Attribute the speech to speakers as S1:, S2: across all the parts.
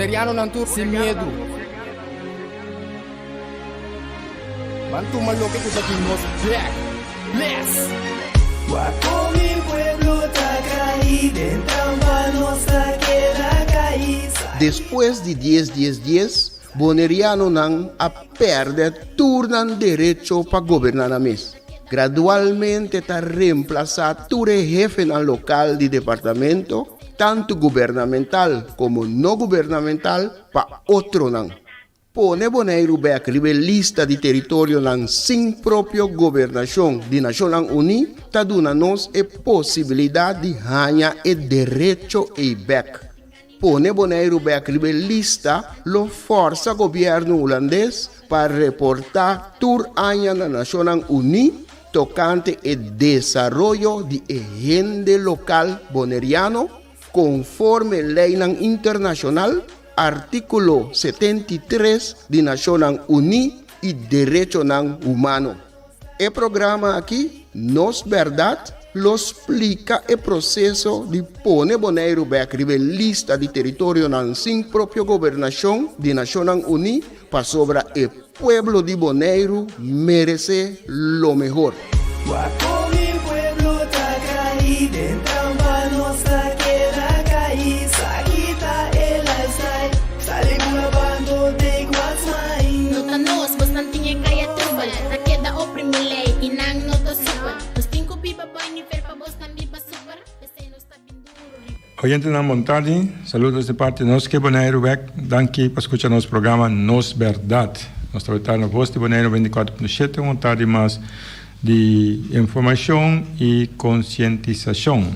S1: Bonerianonan tur sin miedu. Ban tuma loke ku ta di nos bek. Bless!
S2: Wak kon mi pueblo ta kai den trampa nos ta keda kai.
S3: Despues di dies dies dies, Bonerianonan a pèrdè tur nan derecho pa goberná nan mes. Gradualmente ta remplasá tur e hefenan lokal di departamento, tantu gubernamental komo no gubernamental, pa otronan. Pone Boneiru bèk riba e lista di teritorionan sin propio gobernashon di Nashonnan Uní ta duna nos e posibilidat di haña e derecho ei bèk. Pone Boneiru bèk riba e lista lo fòrsa gobièrnu hulandes pa reportá tur aña na Nashonnan Uní tokante e desaroyo di e hende lokal boneriano konforme leinan internashonal, artíkulo 73 di Nashonnan Uní i derechonan humano. E programa aki, Nos Bèrdat, lo splika e proseso di pone Boneiru bèk riba e lista di teritorionan sin propio gobernashon di Nashonnan Uní pasobra e pueblo di Boneiru meresé lo mehor.
S2: Wak kon mi pueblo ta kai den trampa nos ta keda kai sa kita e lifestyle sali bula bando take what's mine.
S4: No ta nos, bosnan tin e kaya trubel Ta keda oprimi lei i nan no ta super Nos tin ku biba bai nivel pa bosnan biba super P'esei nos ta bin duru riba.
S5: Oyentenan bon tardi, saludos di parti Nos Ke Boneiru bek, danki pa skucha nos programa Nos Bèrdat. Nos ta weta na Vos di Boneiru 24.7 un tardi mas di informashon i konsientisashon.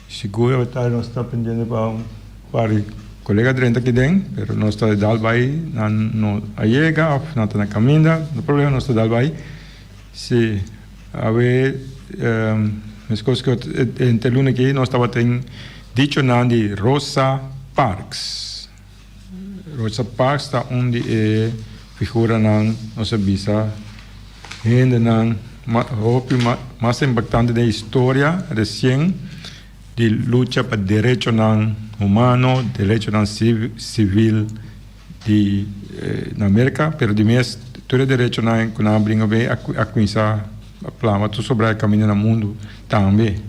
S5: Sigur awor nos ta pendiente pa un par di colega drenta aki den, pero nos ta dal bay, nan no a yega of nan ta na caminda, no problema nos ta dal bay. Si, awe mescos cu henter luna aki nos tabatin dichonan di Rosa Parks. Rosa Parks ta un di e figuranan, nos a bisa, hendenan hopi mas impactante den historia recien di lucha pa derechonan humano, derechonan civil di na Merca, pero di mes tur e derechonan cu nan a bringa bay a cuminsa plama tur sobra e caminda na mundo tambe.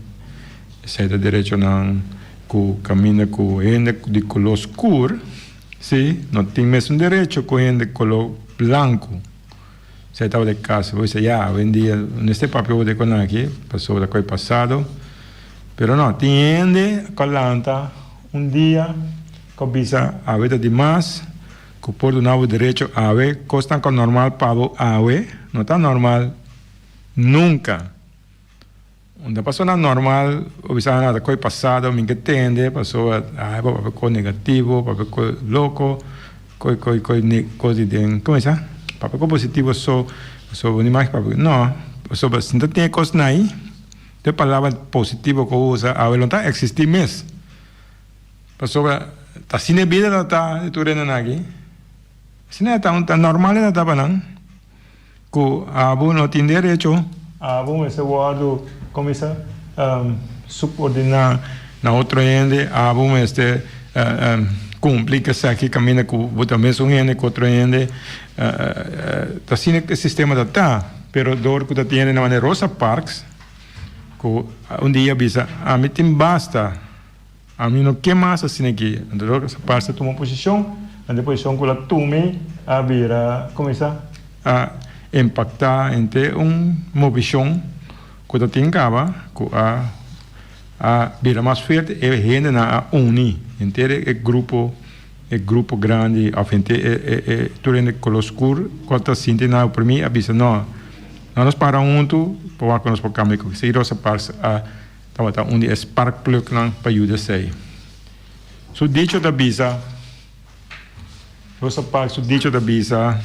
S5: Esei ta derechonan ku kaminda ku hende di koló skur, sí, no tin mesun derecho ku hende koló blanku. Esei tabata e kaso. Bo bisa, ya, awendia no este papia bo ta konan aki, pasobra ta koi pasado. Pero no, tin hende ku a lanta un dia ku a bisa, awe ta dimas, ku por duna bo derecho awe, kosnan ku a normal pa bo awe, no ta normal nunka. Un ta pasobra normal bo bisa nan ta koe pasado mi ke tende pasobra ai bo papia koe negativo papia koe loko koe koe koe kos di den como bisa papia koe positivo so pasobra bo no imagi papia no pasobra si no ta tin e kosnan ai tur e palabra positivo ku bo usa awe lo no ta existi mes pasobra ta asina e bida ta ta di tur hendenan aki asina ta ta normal e ta ta pa nan. Ku abo no tin derecho. Abo mester wòrdu kuminsá supordiná na otro hende, abo mester kumpli ku esaki kaminda ku bo ta mesun hende ku otro hende. Ta asina ku e sistema ta ta, pero dor ku ta tin hende na manera Rosa Parks ku un dia a bisa ami tin basta. Ami no ke mas asina aki. Anto Rosa Parks a tuma posishon, anto e posishon ku el a tuma a bira kuminsá a impaktá henter un movishon ku ta tin kaba ku a a bira mas fuerte. E hendenan a uni henter e grupo e grupo grandi òf henter e e e tur hende koló skur ku a ta sinti nan oprimí a bisa no, nos para huntu pa wak ku nos por kambia ku esei. Rosa Parks a. Tabata un di e sparkplugnan pa yuda esei. Su dicho ta bisa, Rosa Parks su dicho ta bisa,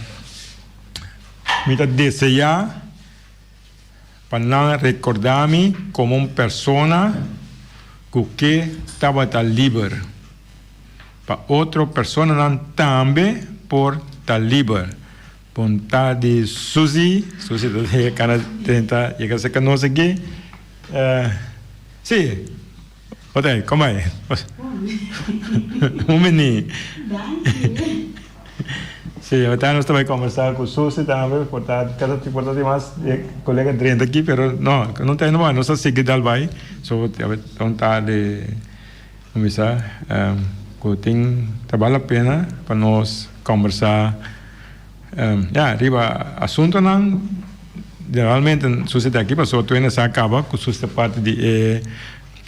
S5: Mi ta deseá pa nan rekordá mi komo un persona ku ke tabata liber, pa otro personanan tambe por ta liber. Punta di Susie, Susie ta yega kana tenta yega serka nos aki. Si. Wat ei, kom ei. Un mini. Sí, ahorita nos ta bai conversa cu Susi tambe, por ta, cada por ta tin mas colega drenta aki, pero no, no ta bai, nos ta sigui dal bai. So, un ta di, como bisa, cu tin, ta bal la pena pa nos conversa, ya, riba asuntonan, generalmente Susi ta aki, pasobra tur hende sa caba cu Susi ta parti di e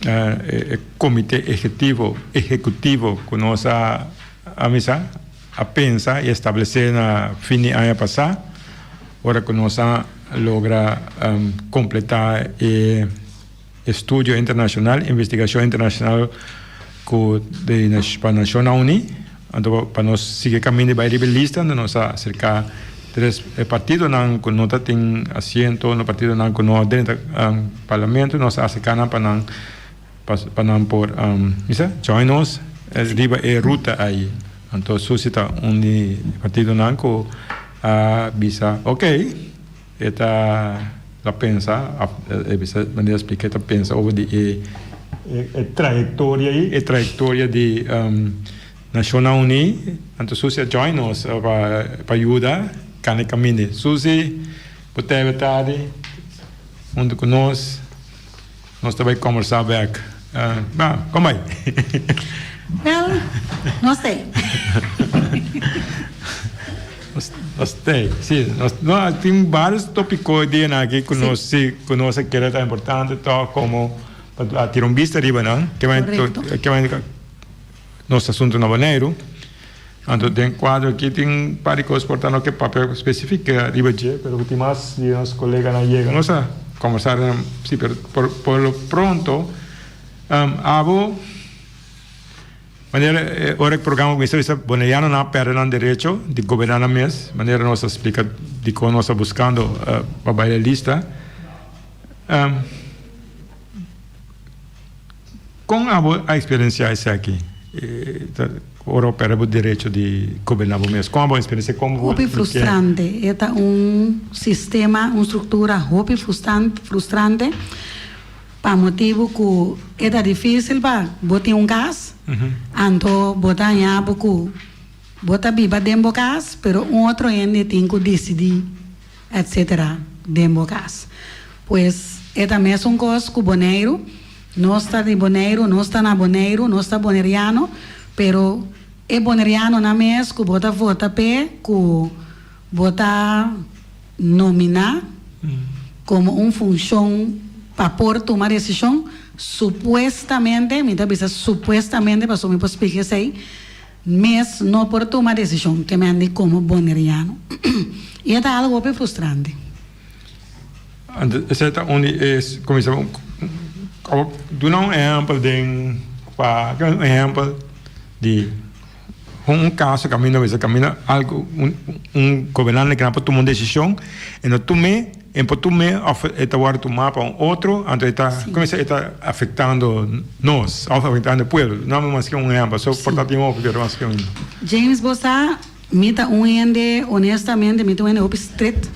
S5: e comite ehetivo, ehecutivo cu nos a. A misa a pensa y establece na fin di aña pasa, ora cu nos a logra completa e estudio internacional, investigacion internacional cu di pa Nacionnan Uni, anto pa nos sigui caminda y bay riba e lista, anto nos a acerca tres e partidonan cu no ta tin asiento, no partidonan cu no a drenta parlamento, nos a acerca nan pa nan. Pa nan por bisa join nos riba e ruta ayi. Anto Susi ta un di e partidonan ku a bisa ok, e ta ta pensa, e bisa manera splika e ta pensa over di e e trayektoria ayi, e trayektoria di Nashonnan Uní. Anto Susi a join nos pa yuda kanda e kaminda. Susi, bo ta e tardi huntu ku nos. Nos ta bai kombersá bèk. Ba, kon bai?
S6: Wèl, nos t'ei.
S5: Nos t'ei, sí. Nos, no, tin vários tópiko e dianan aki ku nos, sí, ku nos a kere ta importante tòg komo pa tira un bista riba nan.
S6: Korekto.
S5: Ke manera nos asuntu na Boneiru. Anto den kuadro aki tin par di kos por ta no ke papia spesifik riba dje, pero ku tin mas di nos koleganan yega nos a kombersá den si, pero por por lo pronto abo manera ora e programa kuminsá bisa bonerianonan a pèrdè nan derecho di goberná nan mes, manera nos a splika dikon nos ta buskando pa bai e lista. Kon abo a eksperensiá esaki? Ora bo pèrdè bo derecho di goberná bo mes, kon abo a eksperensiá? Kon bo
S6: Hopi frustrante. E ta un sistema, un struktura hopi frustrante pa motibu ku e ta difísil pa bo tin un kas, anto bo ta haña bo ku bo ta biba den bo kas, pero un otro hende tin ku disidí. Etc. Den bo kas. Pues e ta mesun kos ku Boneiru, nos ta di Boneiru, nos ta na Boneiru, nos ta boneriano, pero e bonerianonan mes ku bo ta vota p'e, ku bo ta nominá komo un funshon pa por tuma desishon, supuestamente, mi ta bisa supuestamente pasobra mi por splika esei, Mes no por tuma desishon ke mi andi komo boneriano. I e ta algu hopi frustrante.
S5: Anto esei ta un di e kuminsá duna un ehèmpel den pa un ehèmpel di un kaso kaminda mester kaminda algu un gobernante ke nan por tuma un desishon e no tum'é. E por tum'é òf e ta wòrdu tumá pa un otro, anto e ta kuminsá e ta afektando nos òf afektando e pueblo. Nòmber mas ke un ehèmpel, so por ta tin hopi pero mas ke un.
S6: James bo sa mi ta un hende honestamente mi ta un hende hopi stret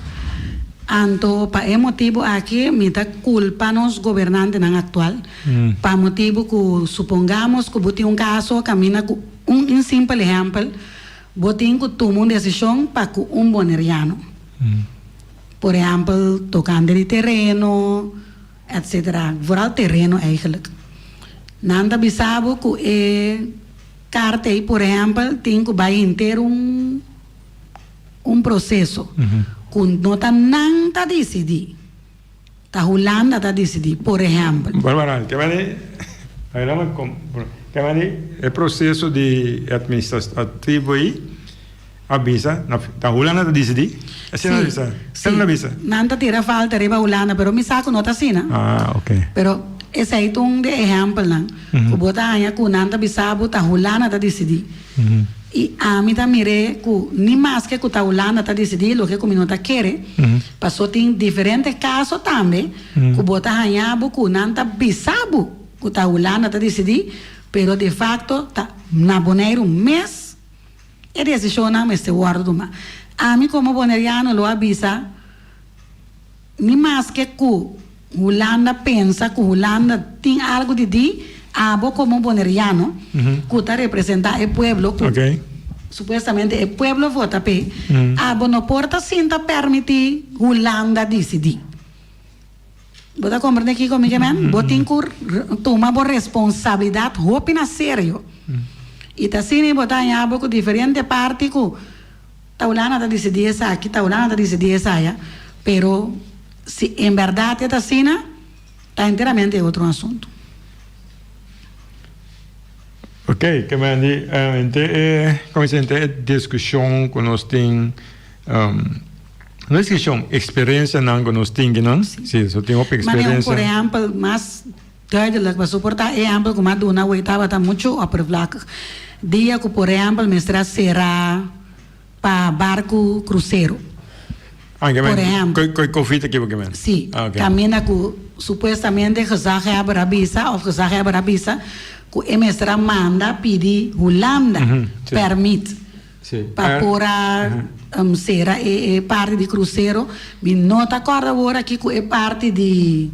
S6: anto pa e motibu aki mi ta kulpa nos gobernantenan aktual pa motibu ku supongamos ku bo tin un kaso kaminda ku un simpel ehèmpel bo tin ku tuma un desishon pa ku un boneriano. Por ehèmpel, tokante di tereno, etsetera. Vooral tereno eigenlijk. Nan ta bisa bo ku e karta ei, por ehèmpel, tin ku bai henter un un proseso. Ku no ta nan ta disidí. Ta Hulanda ta disidí, por ehèmpel.
S5: Barbara, ke mane, ke mane e proseso di administrativo ei? A bisa, na ta Hulanda ta disidí? Asina nan a bisa?
S6: Sí,
S5: nan a bisa?
S6: Nan ta tira falta riba Hulanda, pero mi sa ku no ta asina.
S5: Ah, ok.
S6: Pero esei ta un di e ehèmpelnan ku bo ta haña ku nan ta bisa bo ta Hulanda ta disidí. I ami ta mir'é ku ni maske ku ta Hulanda ta disidí, loke ku mi no ta kere, paso tin diferente kaso tambe ku bo ta haña bo ku nan ta bisa bo ku ta Hulanda ta disidí, pero de fakto ta na Boneiru mes. E desishonnan mester wòrdu tumá. Ami komo boneriano lo a bisa ni maske ku Hulanda pensa ku Hulanda tin algu di di, Abo komo boneriano ku ta representá e pueblo ku supuestamente e pueblo vota p'e, abo no por ta sinta permití Hulanda disidí. Bo ta komprendé kiko mi ke men? Bo tin ku tuma bo responsabilidat hopi na serio. I ta asina bo ta haña bo ku diferente parti ku ta Hulanda ta disidí esaki, ta Hulanda ta disidí esaya, pero si en bèrdat e ta asina, ta enteramente otro asuntu.
S5: Ok, ke men di henter e, komo si henter e diskushon ku nos tin. No discusion, experiencianan cu nos tin kinan. Si, so tin hopi
S6: Mane un
S5: experiencia.
S6: por ehempel mas duidelijk, pasobra por ta ehempel cu m'a duna awey tabata mucho oppervlakkig. Dia cu por ehempel mester a cera pa barco crucero.
S5: Ah, ke
S6: Por
S5: men,
S6: ehempel.
S5: cu covid aki bo ke men?
S6: Si,
S5: Ah, ok.
S6: caminda cu supuestamente gezaghebber a bisa of gezaghebber a bisa cu e mester a manda pidi Hulanda
S5: Si.
S6: permit. Pa por a sera e parti di krusero. Mi no ta kòrda awor aki ku e parti di.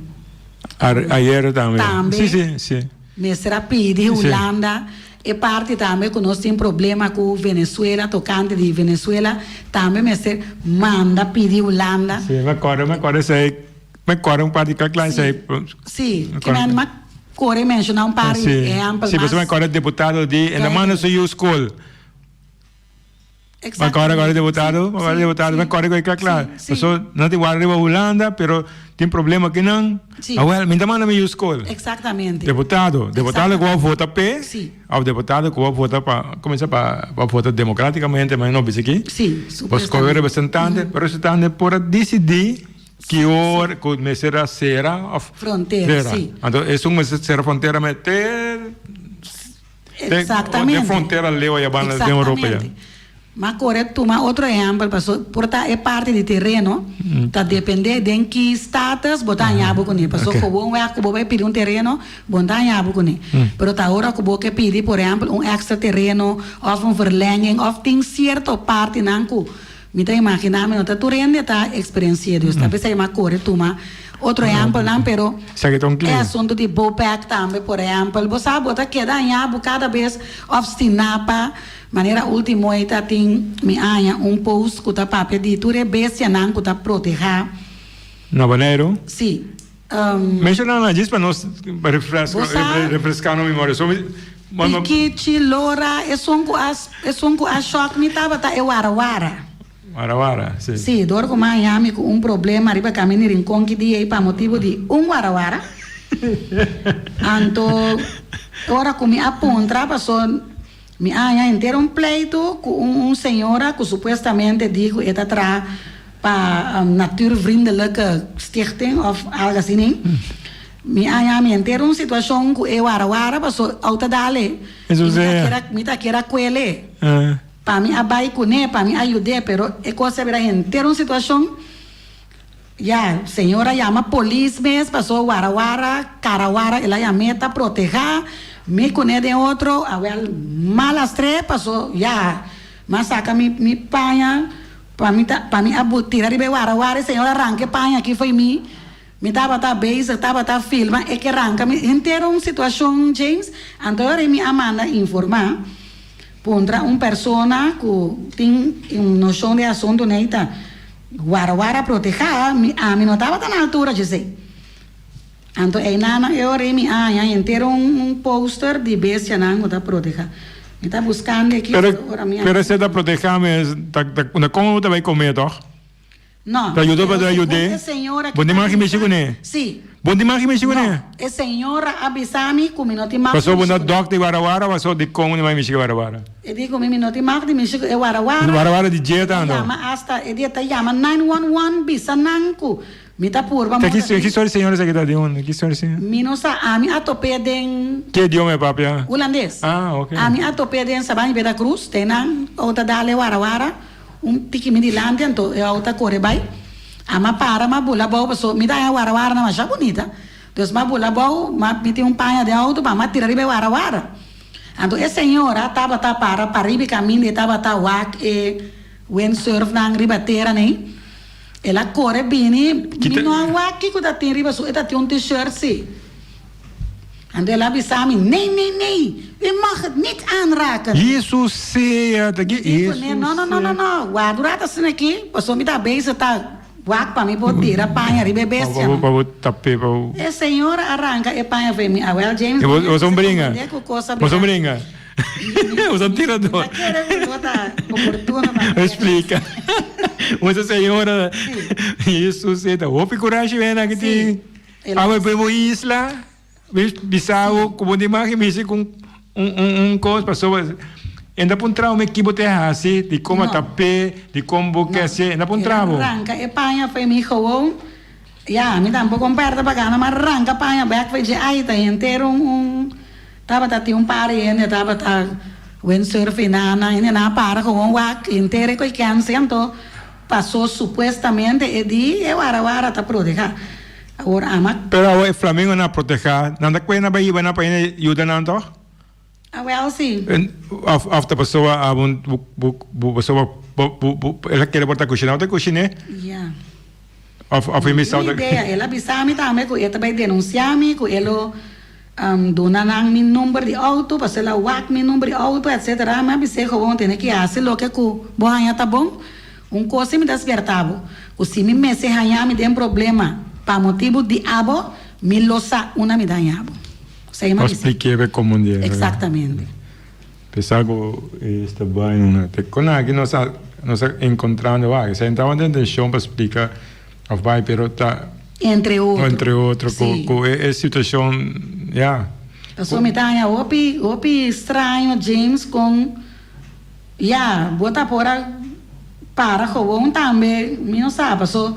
S5: Ayero tambe.
S6: Tambe.
S5: Si, si, si.
S6: Mester a pidi Hulanda e parti tambe ku nos tin problema ku Venezuela tokante di Venezuela tambe mester manda pidi Hulanda.
S5: Si, mi a kòrda, mi a kòrda esei, mi a kòrda un parti kla kla esei.
S6: Si, si, kimen mi a kore menshoná un par di ehèmpel mas.
S5: Si, pasobra mi a kòrda deputado di e ta manda su yu skol. Ma kòrda kòrda deputado, ma kòrda deputado, ma kòrda kòrda kla kla. Paso nan tin wak riba Hulanda, pero tin problema kinan. Awel, mi ta manda mi yu skol.
S6: Exactamente.
S5: Deputado, deputado ku a vota p'e, òf deputado ku a vota pa, kuminsá pa pa vota demokratikamente, ma no bisa aki. Bo skohe representante, representante por a disidí ki ora ku mester a sera òf
S6: Frontera, si.
S5: Anto esun mester sera frontera mester.
S6: Exactamente.
S5: Den frontera leu allá banda den Europa ya.
S6: Ma kore tuma otro ehempel paso por ta e parti di tereno ta depende den ki status bo ta haña bo kuné. Paso gewoon weg ku bo bai pidi un tereno bo no ta haña bo kuné. Pero ta ora ku bo ke pidi por ehempel un extra tereno of un verlenging of tin cierto partinan ku Mi ta imaginá mi no ta tur hende ta eksperensi'é dus ta p'esei m'a kore tuma otro ehèmpelnan pero
S5: Esaki ta un
S6: e
S5: clear.
S6: asuntu di Bopec tambe por ehèmpel bo sa bo ta keda haña bo kada bes òf Stinapa manera último ei ta tin mi a haña un post ku ta papia di tur e bestianan ku ta protehá.
S5: Na Boneiru?
S6: Sí.
S5: Menshoná nan djis pa nos
S6: Bo sa.
S5: refreská nos memoria. So mi
S6: Pikichi, lora, esun ku a esun ku a shòk mi tabata e warawara.
S5: Warawara, si.
S6: Si, dor ku m'a haña mi ku un problema riba kaminda di Rincon ki dia ei pa motibu di un warawara. Anto ora ku mi a puntra paso mi a haña henter un pleitu ku un un señora ku supuestamente di ku e ta traha pa Natuurvriendelijke Stichting of algo asina ei. Mi a haña mi henter un situacion cu e wara wara paso auto a dale y mi ta kier mi ta kier a cuele pa mi a bay cune pa mi a yude pero e cos a bira henter un situacion ya señor a yama polis mes paso wara wara cara wara el a yam'e ta proteha mi cune den otro awel malastre paso ya mi a saca mi mi paña pa mi ta pa mi a tira riba e wara wara e señor a ranca e paña aki fo'i mi. Mi tabata bezig, tabata filma e ke ranka mi henter un situashon James, anto e ora mi a manda informa, puntra un persona ku tin un noshon di e asuntu nei ta wara wara proteha mi, ami no tabata na altura djesei. Anto einan e ora mi a haña henter un poster di bestianan ku ta proteha. Mi ta buskando aki ora mi a.
S5: Pero esei ta proteha mes, ta kon bo ta bai kome tòg?
S6: No.
S5: Ta yuda pa
S6: Pero
S5: ta
S6: segun
S5: yud'é.
S6: e señora
S5: Bo
S6: ki
S5: tin
S6: ta
S5: mag di mishi
S6: bisa,
S5: kuné?
S6: Sí.
S5: Bo tin mag di mishi kuné?
S6: No. E señora a bisa mi ku mi no tin mag di
S5: Pasobra bo
S6: mishi
S5: no
S6: kuné.
S5: dòkter di warawara, pasobra dikon bo no mag mishi ku warawara?
S6: E di ku mi, mi no tin mag di mishi ku e warawara.
S5: Warawara di dje
S6: E ta
S5: ta anto.
S6: yama asta, e di e ta yama 911 bisa nan ku mi ta purba
S5: Ta
S6: mota
S5: ki
S6: di.
S5: ki sort di señora esaki ta di unda? Ki sort di señora?
S6: Mi no sa, ami a top'é den.
S5: Ke idioma e papia?
S6: Hulandes.
S5: Ah, oke.
S6: Ami a top'é den Sabana di Veracruz, te nan ota dal e warawara. Un tiki mi dilanti anto e auto a kore bai. A m'a para m'a bula abou paso mi ta haña warawaranan masha bunita. Dus m'a bula abou m'a miti un paña den auto pa m'a tira riba e warawara. Anto e señora tabata para pariba e kaminda e tabata wak e windsurfnan riba tera nei. El a kore bini mi no a wak kiko ta tin riba su e ta tin un t-shirt si. Anto el a bisa mi, Nee, nee, nee, u mag het niet aanraken.
S5: Hesus sea, ta ki
S6: Hesus sea. No, no, no, no, no, wak un rato asina aki, pasobra mi ta bezig ta wak pa mi por tira paña riba e bestia.
S5: Pa bo tap'é, pa bo.
S6: E señora a ranka e paña for mi. Awel, James,
S5: bo no bringa. Bo no bringa. Bo ta un tirador.
S6: Mi ta kere ku no ta oportuno pa mi.
S5: Explica. Bo señora, Hesus sea, ta hopi kurashi wena aki tin. Awe pa bo isla, bisa bo ku bo ta imagen bisti ku un kos pasobra e ta puntra bo ki bo ta hasi, dikon bo ta pe, dikon bo ke hasi, e ta puntra bo.
S6: El a ranka e paña fo'i mi gewoon, ya mi tampoko un pèrta pa gana, mi a ranka paña bèk fo'i dje, ai ta henter un tabata tin un par di hende tabata windsurf i nan hende nan a para gewoon wak henter e ko'i kènsi anto Paso supuestamente e di e wara wara ta proteha. Awor ama.
S5: Pero awor e flamingo nan a proteha, nan ta kue nan bai hiba nan pa hende yuda nan toch?
S6: Awel si.
S5: Of of ta pasobra abo bo bo pasobra bo bo bo el a kere por ta kushina, bo ta kushine?
S6: Ya.
S5: Of of e misa
S6: No idea, el a bisa mi tambe ku e ta bai denunsia mi, ku e lo duna nan mi number di auto, pasobra el a wak mi number di auto etcetera. Mi a bis'é gewoon tene ki hasi loke ku bo haña ta bon. Un kos si mi ta spierta bo, ku si mi mester haña mi den problema pa motibu di abo, mi lo sa unda mi ta haña bo. Esei mi a
S5: Bo
S6: bisa.
S5: splik'é be komo un dia.
S6: Eksaktamente.
S5: Pesa ku esta bai te kon aki nos a nos a enkontrando wak. Esei no tabata intenshon pa splika òf bai pero ta.
S6: Entre otro.
S5: Entre otro ku
S6: Si.
S5: ku e situashon ya.
S6: Pasobra mi ta haña hopi hopi straño James kon. Ya, bo ta por a para gewoon tambe, mi no sa, paso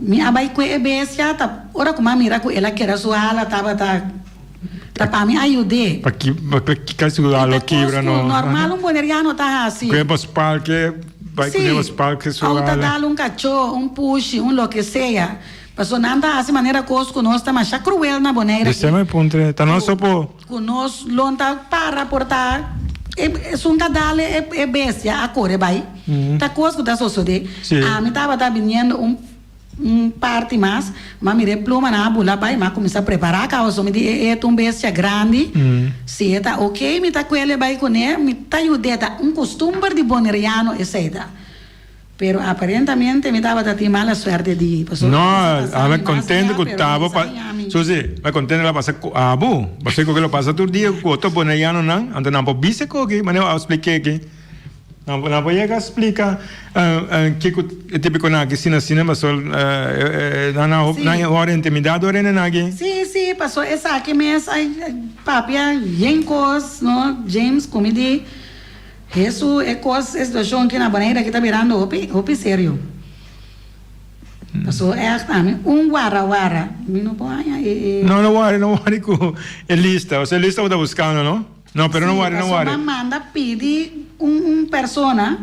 S6: mi a bai kue e bestia, ta ora ku mi a mira ku el a kera su hala tabata ta pa mi ayud'é.
S5: Pa ki pa ki su hala kibra no.
S6: Normal un boneriano ta hasi.
S5: Kue bo spalke, bai kue bo spalke su hala.
S6: Si, ou ta dal un kachó, un pushi, un loke sea. Paso nan ta hasi manera kos ku nos ta masha kruel na Bonaire aki.
S5: Esei mi puntra, ta nos so por.
S6: Ku nos lo ta para por ta esun ta dal e bestia a kore bai. Ta kos ku ta sosodé. Ami tabata biniendo un un parti mas, m'a mira e plumanan a bula bai, m'a kuminsá prepará kaba so mi di e ta un bestia grandi, si e ta oke mi ta kuel e bai kuné, mi ta yud'é, ta un kustumber di boneriano esei ta. Pero aparentamente mi tabata tin mala suerte di pasobra
S5: No,
S6: mi sa pasa
S5: ami
S6: mi mas
S5: contento
S6: bia,
S5: cu
S6: pero mi
S5: tabo
S6: sa
S5: pa
S6: mi ami.
S5: Susi, mi contento la pasa cu abo. Pasobra cu lo pasa tur dia cu otro bonerianonan, anto nan por bisa cu aki, manera bo a splica aki. Nan nan por yega a splica kico e tipiconan aki asina asina, pasobra nan nan
S6: Sí.
S5: nan worde intimida door hende nan aki.
S6: Sí, sí, pasobra esaki mes a papia yen cos, no, James, cu mi di. Hesu e kos e situashon aki na Bonaire aki ta birando hopi hopi serio. Paso ègt ami un wara wara mi no por haña e e.
S5: No no wari no wari ku e lista osea e lista bo ta buskando no? No pero no wari no wari.
S6: Si paso nan manda pidi un un persona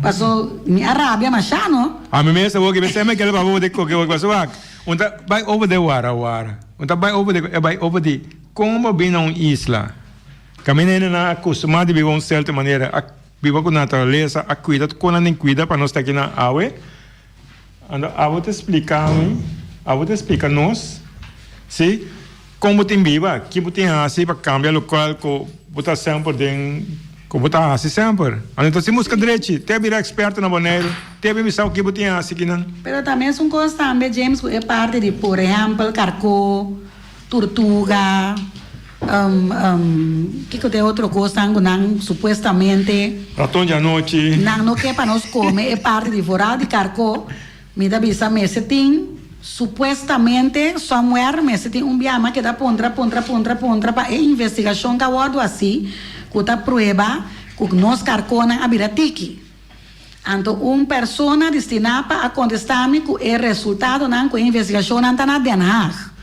S6: paso mi a rabia masha no.
S5: Ami mes awor ki mi kere pa bo di koke paso wak un ta bai over de wara wara un ta bai over de e bai over di kon bo bin na un isla. Kaminda hendenan a kustumá di biba un sèrto manera, a biba ku naturalesa, a kuida tur kon nan den kuida pa nos ta aki na awe. Anto abo ta splika mi, abo ta splika nos, si, kon bo tin biba, ki bo tin hasi pa kambia lokual ku bo ta semper den, ku bo ta hasi semper. Anto ta si buska drechi, te a bira eksperto na Boneiru, te a bin bisa ki bo tin hasi kinan.
S6: Pero ta mesun kos tambe, James, ku e parti di, por ehèmpel, karkó, Turtuga, kiko ta e otro kosnan ku nan supuestamente.
S5: Raton di anochi.
S6: Nan no ke pa nos kome e parti di vooral di karkó. Mi ta bisa mester tin supuestamente somewhere mester tin un biama ke ta puntra puntra puntra puntra pa e investigashon ka wòrdu hasi ku ta prueba ku nos karkónan a bira tiki. Anto un persona di Stinapa a kontestá mi ku e resultadonan ku e investigashonnan ta na Den Haag.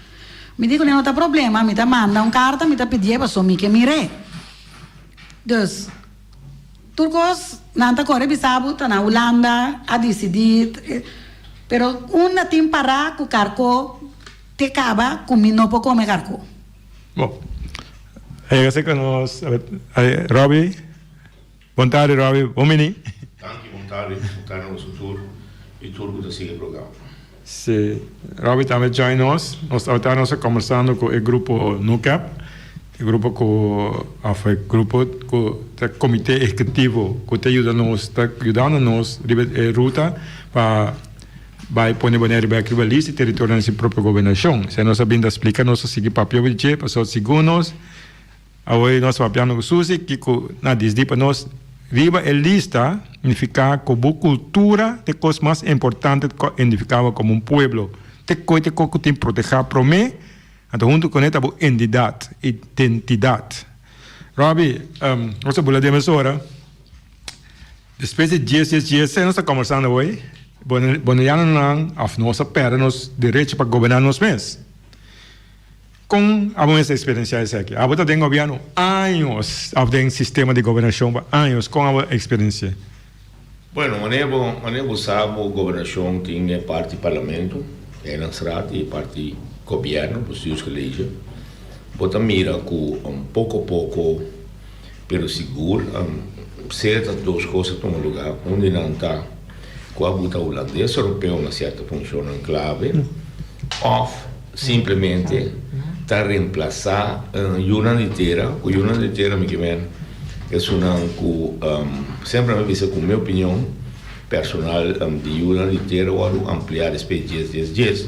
S6: Mi di ku no ta problema, mi ta manda un karta, mi ta pidié paso mi ke mir'é. Dus, tur kos nan ta kore bisa bo ta na Hulanda a disidí, pero unda tin pará ku karkó te kaba ku mi no por kome karkó.
S5: Bon, a yega cerca nos, Robbie. Bon tardi Robbie, bon bini.
S7: Danki, bon tardi, bon tardi na boso tur y tur cu ta sigui e programa.
S5: Si, Robbie tambe join nos. Nos tabata nos a combersando cu e grupo Nucap. E grupo ku òf e grupo ku ta komité ehekutivo ku ta yuda nos ta yudando nos riba e ruta pa bai pone Boneiru bèk riba lista di teritorionan sin propio gobernashon. Esei nos a bin ta splika, nos a sigui papia obi dje pasobra segun nos awe nos ta papiando ku Susi kiko nan a disdi pa nos riba e lista nifiká ku bo kultura ta e kos mas importante ku a identifiká bo komo un pueblo. Te koe te kos ku tin protehá promé. Anto huntu kuné ta bo entidat, identidat. Robbie, nos a bula den mesora. Despues di dies, dies, dies, nos ta kombersando awor, bonerianonan òf nos a pèrdè nos derecho pa goberná nos mes. Kon abo mes ta eksperensiá esaki? Abo ta den gobièrnu años òf den sistema di gobernashon pa años, kon abo a eksperensi'é?
S7: Bueno, manera bo manera bo sa bo gobernashon tin e parti parlamento, eilandsraad, i e parti gobièrnu, bestuurscollege. Bo ta mira ku poko poko pero sigur sierto dos kos a tuma lugá. Un di nan ta ku a buta hulandes oropeo na sierto funshonnan klave òf simplemente ta remplasá yunan di tera ku yunan di tera mi ke men esunnan ku semper mi bisa ku mi opinion personal di yunan di tera wòrdu ampliá despues dies dies dies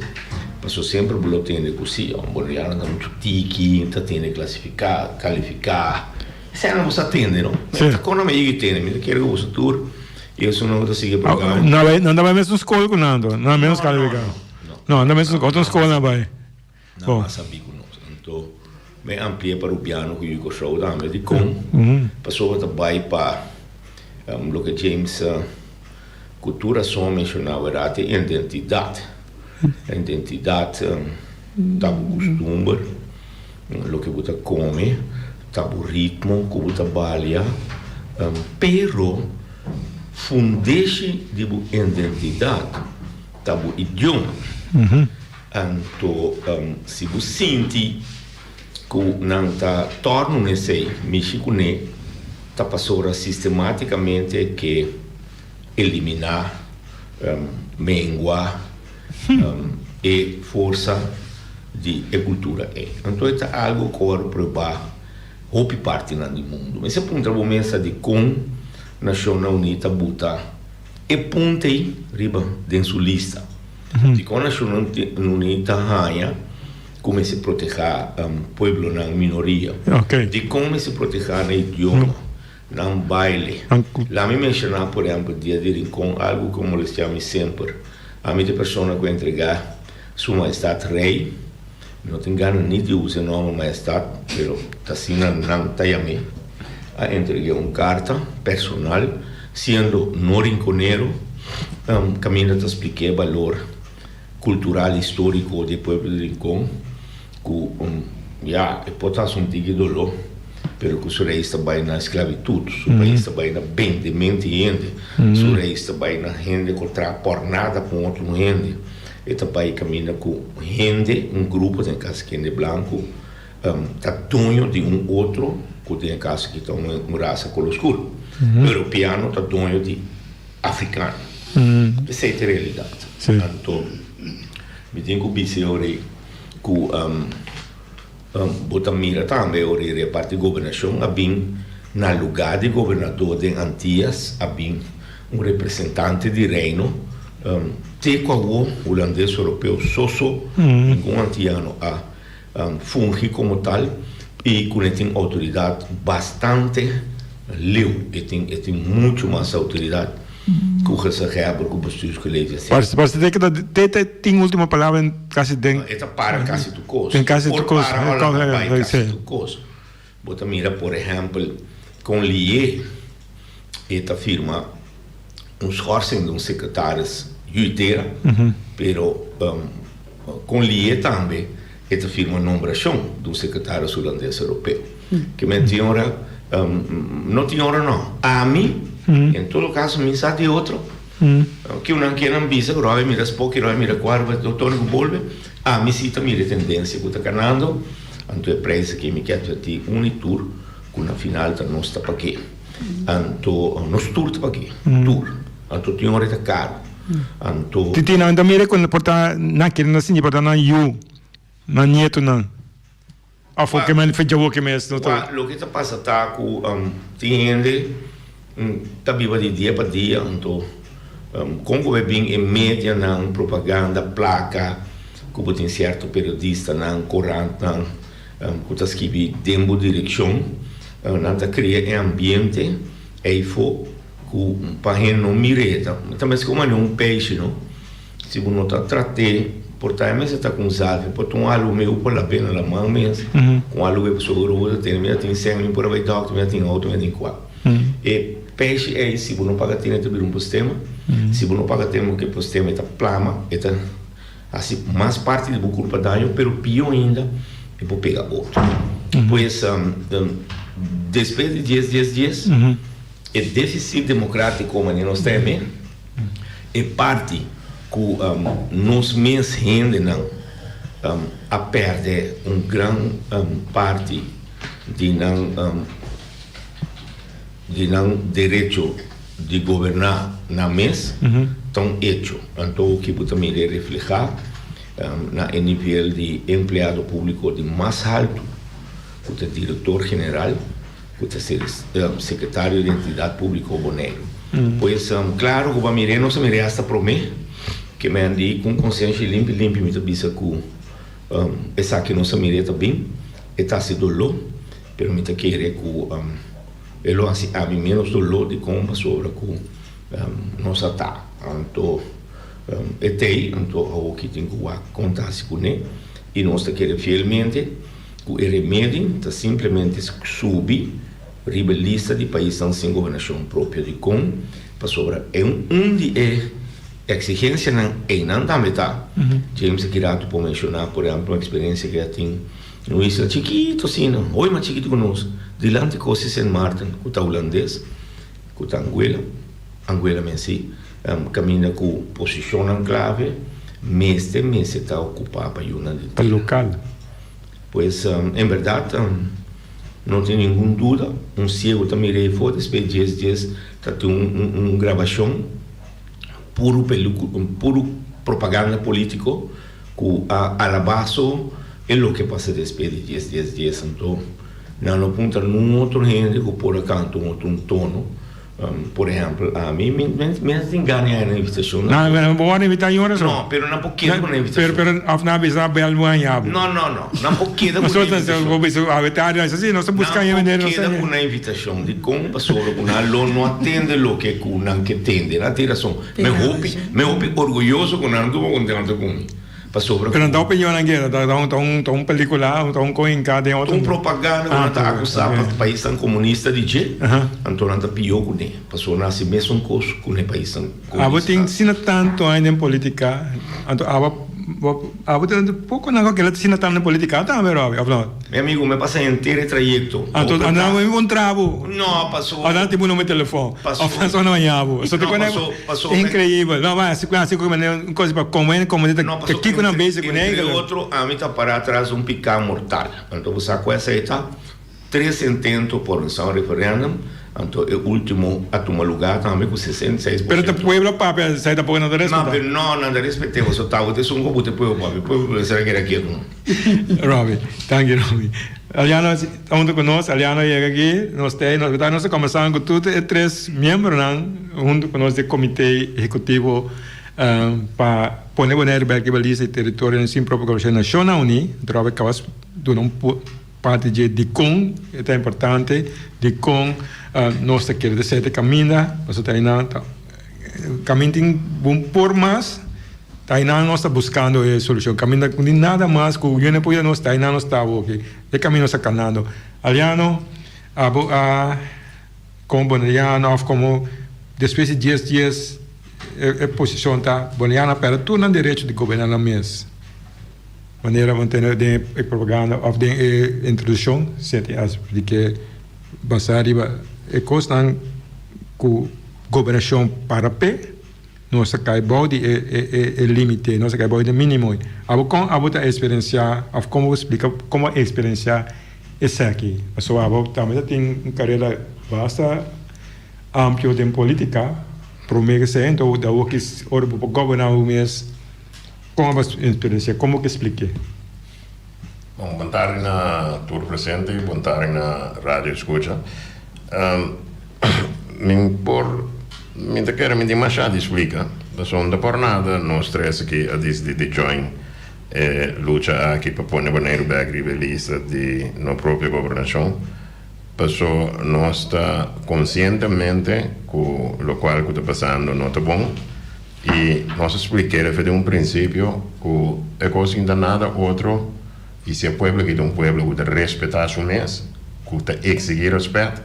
S7: pasobra semper bo lo tende ku si bolivianonan ta muchu tiki ta tende klasifiká kalifiká esei bo sa tende no mi ta kona mi a yega di tende mi ta kere ku boso tur i esunnan ku ta sigui e programa.
S5: Nan ta bai mesun skol ku nan anto nan menos kalifiká. No, no mes otro skol nan bai.
S7: Nan a sabí ku nos. Anto mi ampli'é pa Rubiano ku Yuko Show tambe. Dikon? Pasobra ta bai pa loke James ku tur rason a menshoná wèrat, e identidat. E identidat ta bo kustumber, loke bo ta kome, ta bo ritmo ku bo ta balia. Pero fundeshi di bo identidat. Ta bo idioma. Anto si bo sinti ku nan ta tòrnu n'esei, mishi kuné ta pasobra sistematikamente ke eliminá, mengua e forsa di e kultura ei. Anto e ta algu ku a wòrdu probá hopi partinan di mundu. Mester puntra bo mes ta dikon Nashonnan Uní ta buta E punta ei riba den su lista. Dikon Nashonnan Uní ta haña ku mester protehá pueblonan minoria? Dikon mester protehá nan idioma, nan baile? Laat mi menshoná por ehèmpel Dia di Rincon, algu ku a molestiá mi semper. Ami ta e persona ku a entregá Su Mahestat Rei, mi no tin gana ni di usa e nòmber Mahestat, pero ta asina nan ta yam'é, a entreg'é un karta personal, siendo no rinconero, kaminda ta splik'é balor kultural históriko di e pueblo di Rincon, ku ya, e por ta hasi un tiki doló, pero ku su reis ta bai na esklabitut, su pais ta bai na bendemento di hende, su reis ta bai na hende ku traha pòrnada ku otro hende. E ta bai kaminda ku hende, un grupo, den e kas aki hende blanku, ta doño di un otro ku den e kas aki ta un rasa koló skur. Europeano ta doño di afrikano. Esei ta e realidat. Anto mi tin ku bisa e ora ei ku bo ta mira tambe e ora ei reparti gobernashon a bin na lugá di gobernador den Antias a bin un representante di reino te ku awor hulandes europeo so so ningun antiano a fungi komo tal i ku ne tin outoridat bastante leu e tin e tin muchu mas outoridat ku gezaghebber ku bestuurscollege asina.
S5: Parse parse te ku te te tin ultimo palabra en kasi den
S7: E ta para kasi tur kos.
S5: Den kasi tur kos.
S7: Por para ora ta bai kasi tur kos. Bo ta mira por ehèmpel kon Lié e ta firma un schorsing di un sekretaris Juitera, pero kon Lié tambe e ta firma nombrashon di un sekretaris hulandes europeo. Ke men tin ora, no tin ora no, ami en todo kaso mi sa di otro, ke nan ke nan bisa ku Roy mira spoki, Roy mira kuadro, Tony ku bolbe, ami si ta mira e tendensia ku ta kanando. Anto e prijs aki mi ke adverti un i tur ku na final ta nos ta pag'é. Anto nos tur ta pag'é, tur. Anto tin ora e ta karu. Anto.
S5: Titi nan ta mira ku por ta nan kere nan sinti por ta nan yu, nan nietonan. Of ke men fecha woke mes no ta.
S7: Wak, loke ta pasa ta ku tin hende ta biba di dia pa dia, anto kon ku bo bin e medianan, propaganda, plaka ku bo tin sierto periodistanan, korantnan ku ta skibi den bo direkshon, nan ta krea e ambiente eifo ku pa hende no mir'é. Ta meskos manera un peishi no. Si bo no ta trat'é, por ta e mester ta ku un zalfi, por ta un alu meu por la pena la man mes, ku un alu meu pasobra ora bo ta tene mi a tin sèn, mi por a bai dòkter, mi a tin outo, mi a tin kua. E peishi ei si bo no paga tene e ta bira un postema, si bo no paga tene ku e postema e ta plama, e ta hasi mas parti di bo kurpa daño, pero pió ainda e por pega otro. Pues despues di dies dies dies e defisit demokratiko manera nos ta heme, E parti ku nos mes hendenan a pèrdè un gran parti di nan di nan derecho di goberná nan mes ta un echo. Anto ki bo ta mira e reflehá na e nivel di empleado públiko di mas haltu ku ta direktor general. Ku ta ser sekretario di Entidat Públiko Boneiru. Pues, klaro ku pa mir'é nos a mir'é asta promé ke mi a di ku un konsenshi limpi limpi mi ta bisa ku esaki nos a mir'é ta bin, e ta hasi doló, pero mi ta kere ku e lo hasi ami ménos doló dikon pasobra ku nos a ta. Anto e t'ei, anto awoki tin ku wak kon ta hasi kuné i nos ta kere fielmente. Ku e remedi ta simplemente subi riba e lista di paisnan sin gobernashon propio. Dikon? Pasobra e un di e eksigensianan einan tambe ta. James aki ratu por menshoná por ehèmpel un eksperensia ku a tin na un isla chikitu asina, hopi mas chikitu ku nos, dilanti kos di Sint Maarten ku ta hulandes, ku ta Anguilla, Anguilla men si, kaminda ku posishonnan klave mester mester ta okupá pa yunan di
S5: tera. Lokal.
S7: Pues, en berdad, no tin ningun duda, un ciego ta mira ei for, despues djes djes ta tin un grabacion puru puru propaganda politico cu a alaba so e loke pasa despues di djes djes djes. Anto nan lo puntra nun otro hende cu por a canta un otro un tono. Por ehempel, ami, mi, mi, mi no tin gana di haña nan invitashon.
S5: No, no, bo wòrdu invitá yon ora so.
S7: No, pero nan por keda ku nan invitashon.
S5: Pero, pero, òf nan a bisa nan bèl bo haña bo.
S7: No, no, no. Nan por keda ku nan invitashon.
S5: Bo bisa awe tardi, nan bisa si, nos ta buska
S7: Nan por keda ku nan invitashon. Dikon? Pasobra ku nan lo no a tende loke ku nan ke tende. Nan tin rason. Mi hopi, mi hopi orguyoso ku nan no tuvo kontentu ku mi. Pasobra
S5: Pero no ta opinionnan guera, ta ta un ta un pelicula, ta un koinka den otro.
S7: Un propaganda ku nan ta akusá pa paisnan komunista di dje, anto nan ta pió kuné, pasobra nan hasi mesun kos ku ne paisnan komunista.
S5: Abo tin asina tantu aña den politica, anto abo abo ta poko nan ku keda asina tantu den politica tambe Robby, of no?
S7: Mi amigo, mi a pasa henter e trayekto.
S5: Anto nan a enkontrá bo.
S7: No, paso.
S5: Of nan tin bo number di telefòn. Of nan sona maña bo. So te kone increíbel. No, ma así así ku manera un kos pa komo hende komo ta kiko nan bezig kuné.
S7: Entre otro, ami ta pará atras di un piká mortal. Anto bo sa ku esei ta tres intento pa organisá un referèndum. Anto e ultimo a tuma lugá tambe ku 66%.
S5: Pero ta pueblo a papia esei tampoco nan ta respetá.
S7: No, pero no, nan ta respet'é. Pasobra tabata esun ku bo ta pueblo papia. Pueblo mester a keda ketu.
S5: Robbie, danki Robbie. Aliano ta hunto ku nos, Aliano a yega aki, nos ta ei, nos ta nos ta kombersando ku tur e tres miembronan hunto ku nos di e komite ehekutivo pa pone Bonaire bek riba lista di teritorionan sin propio gobernashon di Nashonnan Uní. Robbie kaba duna un parti dje dikon e ta importante, dikon nos ta kere ta sete kaminda, pasobra ta einan ta kaminda tin bon por mas. Ta einan nos ta buskando e solushon. Kaminda ku tin nada mas ku Union por yuda nos, ta einan nos ta awoki. E kaminda nos ta kanando. Aliano, abo a komo boneriano òf komo despues di dies dies e posishon ta boneriano a pèrdè tur nan derecho di goberná nan mes. Manera bo tene den e propaganda òf den e introdukshon, seti a splike basá riba e kosnan ku gobernashon para p'e. Nos ta kai bou di e limite, nos ta kai bou di e minimo. Abo kon abo ta eksperensiá òf kon bo splika kon bo a eksperensiá esaki? Pasobra abo tambe ta tin un karera basta amplio den politika, promé ke esei, enton bo ta wak ora bo por goberná bo mes, kon abo a eksperensiá, kon bo ke splik'é?
S8: Bon, bon tardi na tur presente i bon tardi na radio escucha. Mi por, mi ta kere mi tin masha di splika, pasobra no ta por nada nos tres aki a disidi di join e lucha aki pa pone Boneiru bek riba e lista di no propio gobernashon, paso nos ta konsientemente ku lokual ku ta pasando no ta bon i nos a splik'é refe den un prinsipio ku e kos sin ta nada otro i si e pueblo aki ta un pueblo ku ta respetá su mes, ku ta eksigí rèspèt,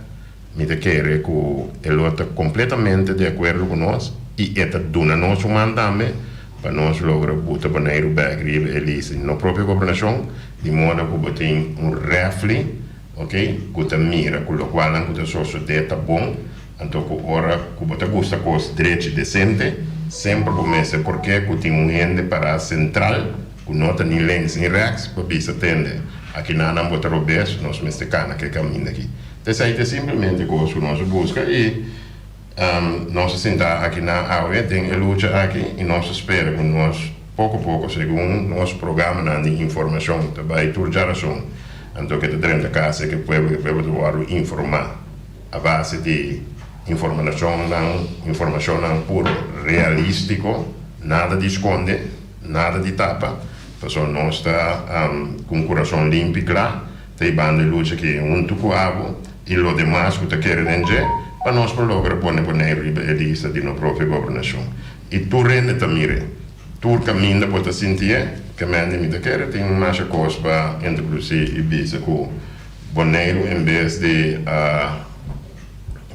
S8: mi ta kere ku e lo ta kompletamente di akuerdo ku nos i e ta duna nos un man tambe pa nos logra buta Boneiru bèk riba e lista di no propio gobernashon, di moda ku bo tin un rèfli, ok, ku ta mira ku lokualnan ku ta sosodé ta bon, anto ku ora ku bo ta gusta kos drechi desente, semper bo mester porke ku tin un hende pará sentral ku no ta ni links ni rèks pa bisa tende, akinanan bo ta robes, nos mester kana ku e kaminda aki. Esei ta simplemente kos ku nos a buska i. Nos a sinta aki na awe den e lucha aki i nos ta spera ku nos poko poko segun nos programanan di informashon ta bai tur djarason anto ke ta drenta kas e ke pueblo ke pueblo ta wòrdu informá a base di informanashonnan informashonnan puro realístiko nada di skonde nada di tapa pasobra nos ta ku un kurason limpi kla ta hibando e lucha aki huntu ku abo. I lo demas ku ta kere den dje, pa nos por logra pone Boneiru riba e lista di no propio gobernashon. I tur hende ta mir'é. Tur kaminda bo ta sintié, ke mende mi ta kere tin masha kos pa introdusí i bisa ku Boneiru en bes di a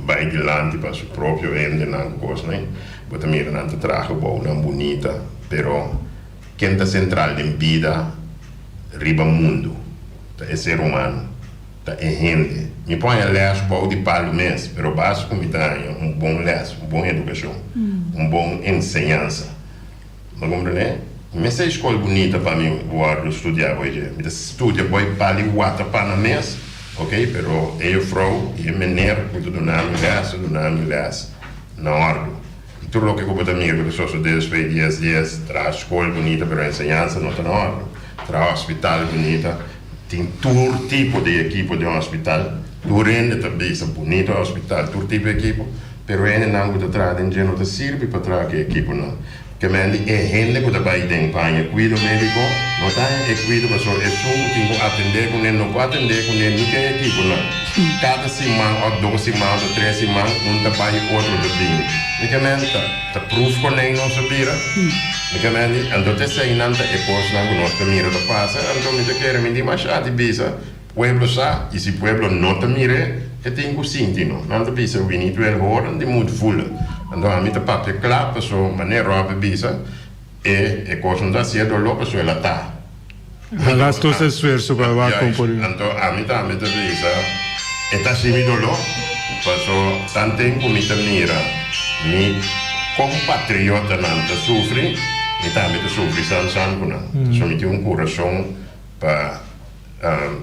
S8: bai dilanti pa su propio hendenan ku kosnan, bo ta mira nan ta traha gebounan bunita, pero ken ta sentral den bida riba mundu? Ta e ser humano. Ta e hende. Mi por haña lès bou di palu mes, pero basta ku mi ta haña un bon lès, un bon edukashon, un bon enseñansa. Bo komprendé? Mi mester e skol bunita pa mi wòrdu studiá boi dje. Mi ta studia boi pali wata pana mes, oke, pero e jufrou i e mener ku ta duna mi lès ta duna mi lès na òrdu. I tur loke ku bo ta mira ku ta sosodé despues di dies dies, traha skol bunita pero enseñansa no ta na òrdu, traha hospital bunita. Tin tur tipo di ekipo den hospital, tur hende ta bisa bunito hospital, tur tipo di ekipo, pero hendenan ku ta traha den dje no ta sirbi pa traha ku e ekiponan. Kemendi e hende ku ta bai den pa haña kuido médiko no ta haña e kuido pasobra esun ku tin ku atendé kuné no por atendé kuné ni ku e ekiponan. Kada siman òf dos siman òf tres siman un ta bai otro ta bini. Mi kemendi ta ta pruf konei nos a bira. Mi ta mende, anto ta eseinan ta e kosnan ku nos ta mira ta pasa, anto mi ta kere mi dimasha di bisa, pueblo sa, i si pueblo no ta mir'é, e tin ku sinti no. Nan ta bisa, we need wel horen, di moet voelen. Anto ami ta papia kla, paso manera Rob a bisa, e e kos no ta hasié doló paso el a ta.
S5: Hagas tur esfuerso pa wak kon por.
S8: Juist, anto ami tambe ta bisa, e ta hasi mi doló, paso tanten ku mi ta mira mi kompatriotanan ta sufri, mi tambe ta sufri san san ku nan. Paso mi tin un kurason pa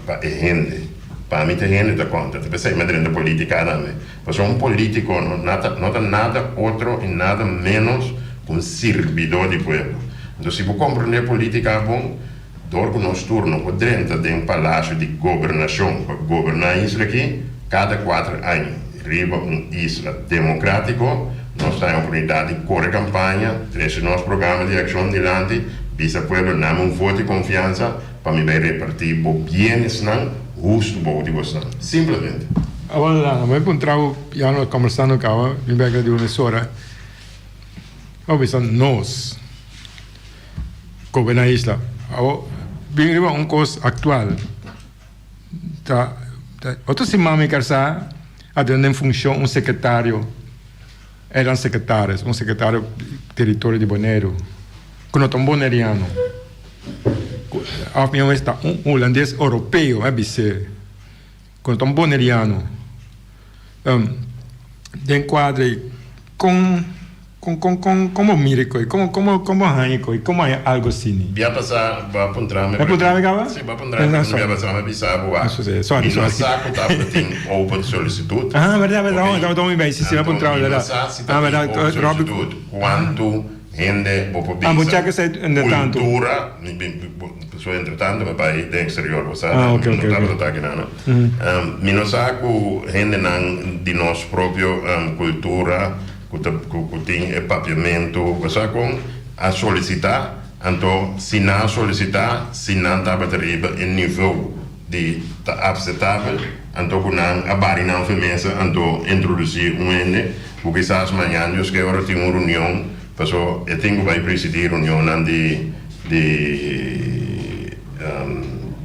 S8: pa e hende. Pa mi ta hende ta konta. Ta p'esei mi a drenta politika tambe. Paso un politiko no no ta nada otro i nada ménos ku un sirbidó di pueblo. Enton si bo komprendé politika bon, dor ku nos tur no por drenta den palasio di gobernashon pa goberná isla aki kada kuater aña riba un isla demokratiko, nos ta haña oportunidat di kore kampaña, trese nos programa di akshon dilanti, bisa pueblo nami un voto di konfiansa pa mi bai repartí bo bienesnan hustu bou di bosnan. Simplemente.
S5: Awor Lana, bo a encontra bo ya nos combersando caba, mi bek di un mesora. Bo bisa nos goberna isla. Awor bin riba un kos aktual. Ta otro siman mi karsa a duna den funshon un sekretario, eran sekretaris, un sekretario teritorio di Boneiru ku no ta un boneriano. Òf mihó ta un hulandes oropeo a bis'é ku no ta un boneriano. Den kuadra ei kon kon kon kon kon bo mira e koi kon kon kon bo haña e koi kon bo haña algo asini.
S8: Bia pasá bo a puntra mi.
S5: Bo a puntra mi kaba?
S8: Si bo a puntra mi bia pasá mi a bisa bo wak.
S5: Sorry
S8: Mi no
S5: sorry.
S8: sa ku tabata tin open solisitut.
S5: Ah berdad berdad
S8: Ok.
S5: oh tabata mi bay si si mi a
S8: Anto
S5: puntra bo
S8: mi no
S5: berdad
S8: sa si
S5: ah
S8: ta tin
S5: berdad
S8: open
S5: Robby.
S8: solisitut kuantu. Hende bo por
S5: Ah, bo
S8: bisa
S5: check esei entretanto.
S8: cultura, mi mi so entretanto mi bai den exterior bo sa,
S5: Ah, ok,
S8: no
S5: ok,
S8: tabata
S5: ok.
S8: ta aki nan. Mi no sa cu hendenan di nos propio cultura cu ta cu cu tin e papiamento bo sa con a solicita, anto si nan a solicita si nan tabata riba e nivel di ta apsetabel, anto ku nan a bari nan fe mesa anto introdusi un hende ku kisas mañan Dios ke ora tin un reunion paso e tin ku bai presidi reunionnan di di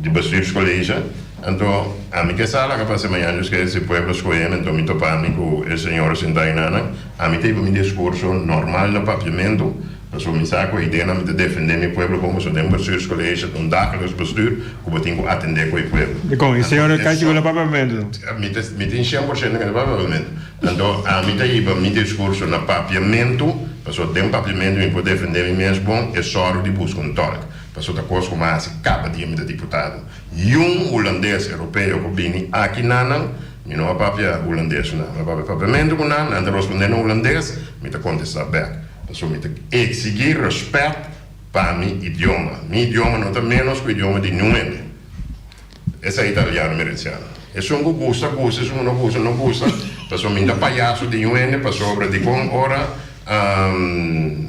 S8: di bestuurscollege anto ami ke sa laga pasa mañan Dios ke si pueblo skohe mi anto mi topa mi ku e señora sinta ayinana ami ta hiba mi diskurso normal na papiamentu. Pasobra mi sa ku e ideanan mi ta defendé mi pueblo bon, pasobra den bestuurscollege ta un dagelijks bestuur ku bo tin ku atendé ku e pueblo.
S5: Dikon? E señor a kai sigur na papiamentu?
S8: Mi ta mi tin shen por shento ku e ta papiamentu. Anto ami ta hiba mi diskurso na papiamentu, pasobra den papiamentu mi por defendé mi mes bon, e sòru di buska un tòlk. Pasobra ta kos ku mi a hasi kaba dia mi ta diputado. Yun hulandes europeo ku bini aki nanan, mi no a papia hulandes ku nan. Mi a papia papiamentu ku nan, nan ta rospondé na hulandes, mi ta kontestá bèk. Pasobra mi ta eksigí rèspèt pa mi idioma. Mi idioma no ta ménos ku idioma di niun hende. Esei ta Aliano Merenciano. Esun ku gusta, gusta, esun ku no gusta, no gusta. Pasobra mi no ta payaso di niun hende, pasobra dikon ora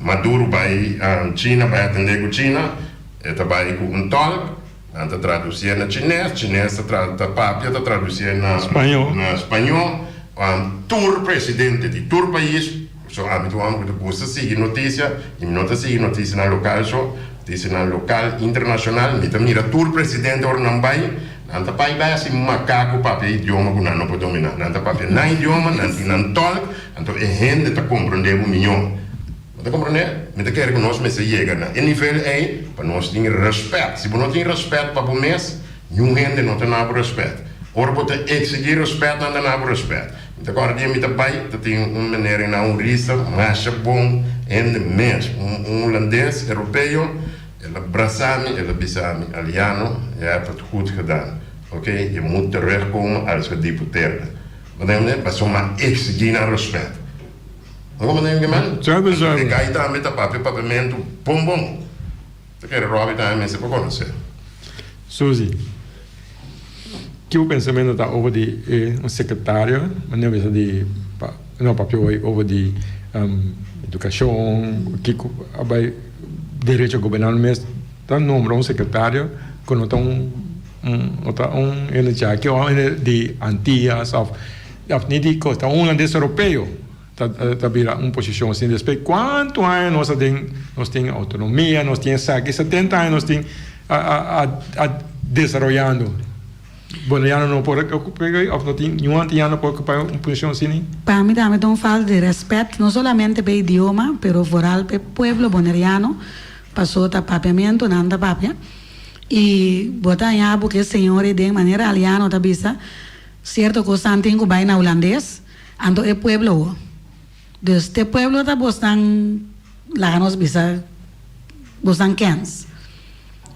S8: Maduro bai China bai atendé ku China, e ta bai ku un tòlk, nan ta tradusié na chines, chines ta ta papia ta tradusié na spañó. Tur presidente di tur pais. So ami ta un homber ku ta gusta sigui notisia i mi no ta sigui notisianan lokal so, notisianan lokal, internashonal, mi ta mira tur presidente ora nan bai, nan ta bai bai hasi makaku papia idioma ku nan no por dominá. Nan ta papia nan idioma, nan tin nan tòlk, anto e hende ta komprondé bo mihó. Bo ta komprondé? Mi ta kere ku nos mester yega na e nivel ei pa nos tin rèspèt. Si bo no tin rèspèt pa bo mes, Niun hende no ta na bo rèspèt. Ora bo ta eksigí rèspèt, nan ta na bo rèspèt. Mi ta kòrda dia mi ta bai, ta tin un meneer einan, un rista, masha bon hende mes, un un hulandes, europeo, el a brasa mi, el a bisa mi, Aliano, je hebt het goed gedaan. Oké, je moet terugkomen als gedeputeerde. Bo ta hende? Pasobra mi a eksigí nan rèspèt. Bo ta komprendé mi ke men?
S5: Zuiver, zuiver.
S8: E gai tambe ta papia papiamentu bon bon. Ta kere Robbie tambe mester por conoce.
S5: Suzy, ki bo pensamentu ta over di e un secretario, manera bisa di no papia hoy over di educacion, kiko a bay derecho gobernando mes ta nombra un secretario cu no ta un no ta un hende djaki of un hende di Antillas of ni di cos, ta un hulandes europeo. Ta bira un posicion sin respet. Cuanto aña nos a den, nos tin autonomia, nos tin esaki, 70 aña nos tin a a desaroyando. Boneriano no por ocupa of no tin niun antillano por ocupa un posicion asina?
S6: Pa mi tambe ta un falta di respet, no solamente p'e idioma, pero vooral p'e pueblo boneriano, paso ta papiamento nan ta papia. Y bo ta haña bo ke señor ei den manera Aliano ta bisa, cierto cosnan tin cu bay na hulandes, Anto e pueblo ho. Dus te pueblo ta bosnan laga nos bisa bosnan kens.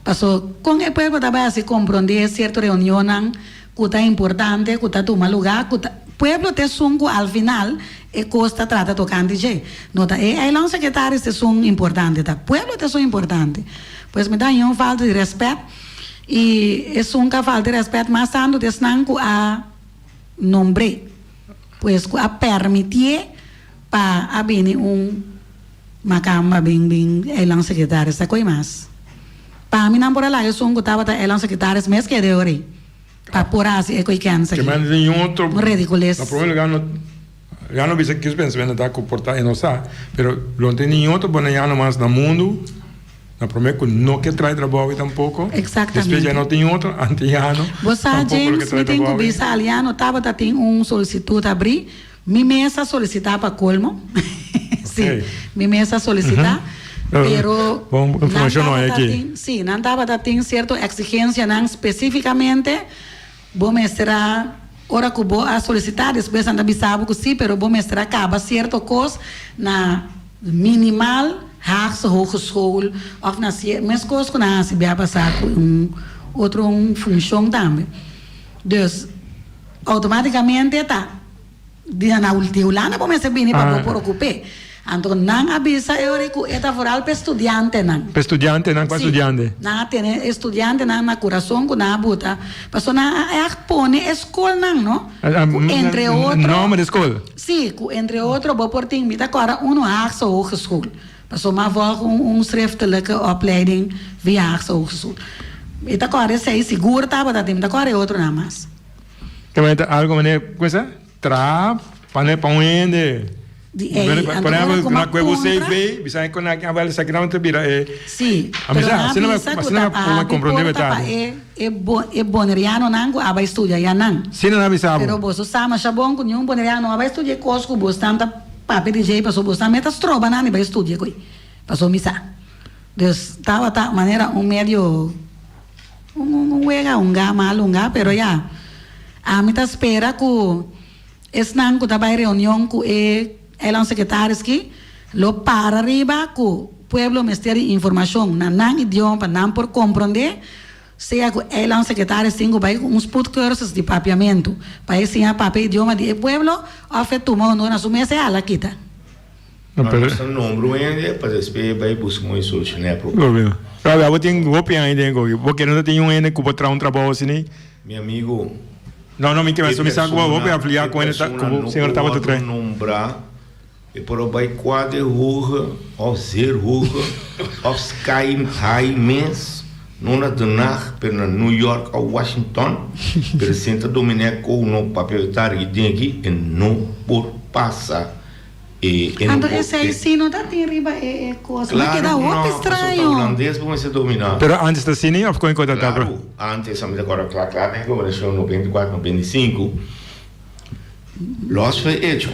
S6: Paso kon e pueblo ta bai hasi komprondé sierto reunionnan ku ta importante, ku ta tuma lugá, ku ta pueblo ta esun ku al final e kos ta trata tokante dje. No ta e eilandsekretaris ta esun importante, ta pueblo ta esun importante. Pues mi ta haña un falta di rèspèt i esun ku a falta di rèspèt mas tantu ta esnan ku a nombr'é, pues ku a permitié pa a bini un makamba bin bin eilandsekretaris ta koe mas. Pa mi nan por a laga esun ku tabata eilandsekretaris mes keda e ora ei pa por hasi e koe kèns
S5: aki.
S6: Un redikules.
S5: Na prome lugar no ya no bisa kios pensamentu ta ku por ta e no sa, pero lo no tin niun otro bonaiano mas na mundu. Na prome ku no ke trae trabou aki tampoko.
S6: Exactamente.
S5: Despues ya no tin otro antiano.
S6: Bo sa
S5: Tampoco lo ke
S6: James,
S5: trae
S6: mi tin
S5: trabou
S6: ku
S5: aki.
S6: bisa Aliano tabata tin un solicitud abri. Mi mes a solicita pa colmo. Si,
S5: Ok.
S6: mi mes a solicita. Pero
S5: Bon
S6: nan
S5: informacion no hay
S6: tabata
S5: aki.
S6: tin, si, nan tabata tin cierto exigencianan specificamente bo mester a ora ku bo a solicita despues nan ta bisa bo ku si, pero bo mester a caba cierto cos na Minimal Haagse Hogeschool of na sie meskos ku nan hasi bia pasá ku un otro un funshon tambe. Dus outomátikamente ta di na di Hulanda bo mester bini pa bo por okup'é. Anto nan a bisa e ora ku e ta vooral pa e studiantenan.
S5: Pa e studiantenan, kua studiante?
S6: Si, nan a tene e studiantenan na kurason ku nan a buta, pasobra nan a ègt pone e skolnan, no? Ku entre otro.
S5: Nòmber di skol?
S6: Si, ku entre otro bo por tin, mi ta kòrda unu Haagse Hogeschool, pasobra mi a vòlg un un schriftelijke opleiding via Haagse Hogeschool. Mi ta kòrda esei sigur tabata tin, mi ta kòrda e otronan mas.
S5: Ta manera ta algo manera, ku esa? Traha pa ne pa un hende.
S6: Di ei, anto
S5: Por
S6: ora
S5: ehempel,
S6: ku mi
S5: na
S6: a
S5: kue bo
S6: puntra.
S5: CV, bisa e kon aki abel esaki nan ta bira e.
S6: Si,
S5: A
S6: pero
S5: misa,
S6: nan a
S5: asina
S6: bisa ku
S5: asina
S6: ta
S5: mi
S6: pa habri
S5: komprondé
S6: porta pa
S5: betadi.
S6: e e bo e bonerianonan ku a bai studia ya nan.
S5: Si nan a bisa bo.
S6: Pero boso sa masha bon ku niun boneriano no a bai studia e kos ku bosnan ta papia di djei pasobra bosnan meta stroba nan di bai studia ku ei. Pasobra mi sa. Dus tabata manera un medio. Un wega hunga mal hunga pero ya ami ta spera ku esnan ku ta bai reunion ku e eilandsecretaris ki lo para riba ku pueblo mester di informashon na nan idioma pa nan por kompronde sea ku eilandsecretaris tin ku bai ku un spoedcursus di papiamentu pa e siña papia idioma di e pueblo of e tuma honor na su mes e hala kita.
S5: No, pero...
S7: Nos ta nombra un hende pa despues e bai busca un soluciona e problema.
S5: Problema. Rabi, abo tin hopi aña den gogi. Bo kere no tin un hende cu por traha un trabao asina?
S7: Mi amigo.
S5: No, no, mi ke mi sa cu bo hopi afiliá cu hende ta, cu bo señor tabata traha.
S7: E persona no por nombra, e por a bai kuater hoge of zeer hoge of sky high mes, no na Den Haag, pero na New York of Washington, pero sin ta dominá cu no papia e den aki, e no por pasa. E e no
S6: Anto
S7: por
S6: esei
S7: e.
S6: si no ta tin riba e e cos. Mi
S7: Claro
S6: keda
S7: cu
S6: hopi
S7: no, pasobra ta
S6: straño.
S7: hulandes bo mester domina.
S5: Pero antes ta asina of con e cosa ta tabata?
S7: Claro, antes a mi ta corda cla cla den gobernacion 94, 95, los fue hecho.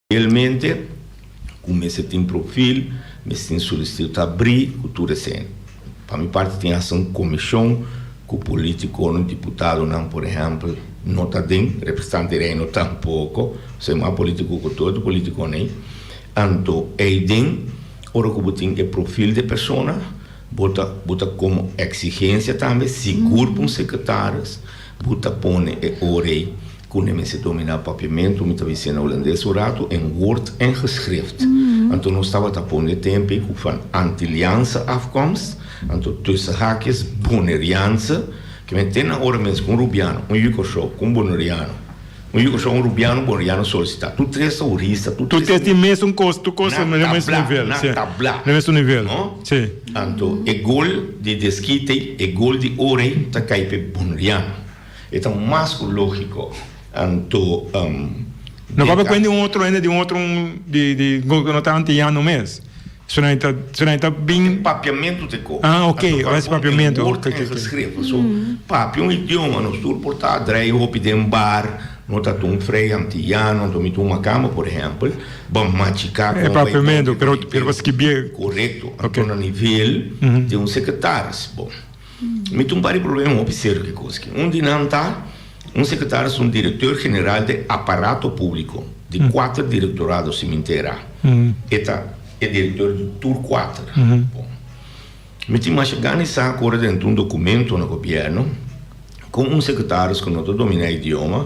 S7: Realmente cu mester tin profil, mester tin solicitud ta abri cu tur esey. Pa mi parti tin hasta un comision cu politiconan, diputadonan por ehempel no ta den, representante di reino tampoco, osea mas politico cu tur otro politiconan ey. Anto eyden ora cu bo tin e profil di e persona bo ta bo ta como exigencia tambe sigur pa un secretaris bo ta pone e ora ey. Ku ne mester dominá papiamentu, mi ta bis'é na hulandes un ratu, en woord en geschrift. Anto nos tabata pone tempe ku van Antilliaanse afkomst, anto tussen haakjes Boneriaanse, ke men te na ora mes ku un Rubiano, un Yukorsou, ku un Boneriano, un Yukorsou, un Rubiano, un Boneriano solisitá. Tur tres ta hurista, tur
S5: Tur
S7: tres
S5: tres tin mesun kos, tur kos na
S7: na
S5: mesun
S7: tabla,
S5: nivel,
S7: na
S5: si,
S7: tabla,
S5: na mesun nivel,
S7: no?
S5: si.
S7: Anto e gol di deskite, e gol di ora ei ta kai p'e Boneriano. E ta mas ku lógiko. Anto,
S5: No
S7: den
S5: papia
S7: ka.
S5: kuen di un otro hende, di un otro un di di ku no ta antiyano mes. Su nan ta su nan ta
S7: E
S5: bin.
S7: papiamentu te ko.
S5: Ah, ok,
S7: Anto
S5: ora si
S7: pa bo e
S5: papiamentu.
S7: woord
S5: Ok, ok,
S7: en
S5: ok.
S7: geschrift. Paso papia un idioma nos tur por ta drei hopi den bar, no ta tun frei antiyano, anto mi tuma kama por ehempel, ban machiká
S5: E
S7: kon bai
S5: papiamentu,
S7: papia
S5: pero
S7: den
S5: pero pa skibié.
S7: Korekto.
S5: Ok.
S7: Anto na nivel di un sekretaris, bon. Mi tin un par di problema hopi serio ki kos ki. Un di nan ta, un sekretaris un direkteur general di aparato públiko di kuater direktorado si mi ntera. E ta e direkteur di tur kuater. Bon. Mi tin masha gana di sa ku ora dentro un dokumento na gobièrnu kon un sekretaris ku no ta dominá idioma,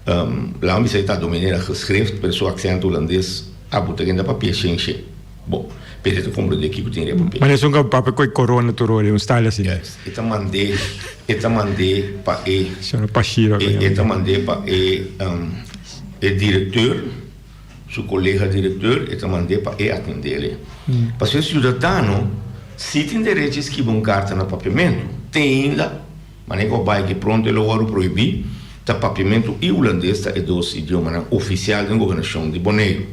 S7: laga mi bisa e ta dominá geschrift pero su aksento hulandes a buta kende papia shen shen. Bo, pero e ta comprende kico tin riba papel.
S5: Manera esun ka papia cu e corona tur ora, un style asina.
S7: Juist. E ta mand'é, e ta mand'é pa e.
S5: Señora Pashiro.
S7: E, e ta mand'é pa e, e directeur, su colega directeur, e ta mand'é pa e atendele. Pasobra e ciudadano si tin derecho di skibi un carta na papiamento. Te ainda, manera cu a bay aki pronto e lo worde prohibi, ta papiamento y hulandes ta e dos idiomanan oficial den gobernacion di Boneiru.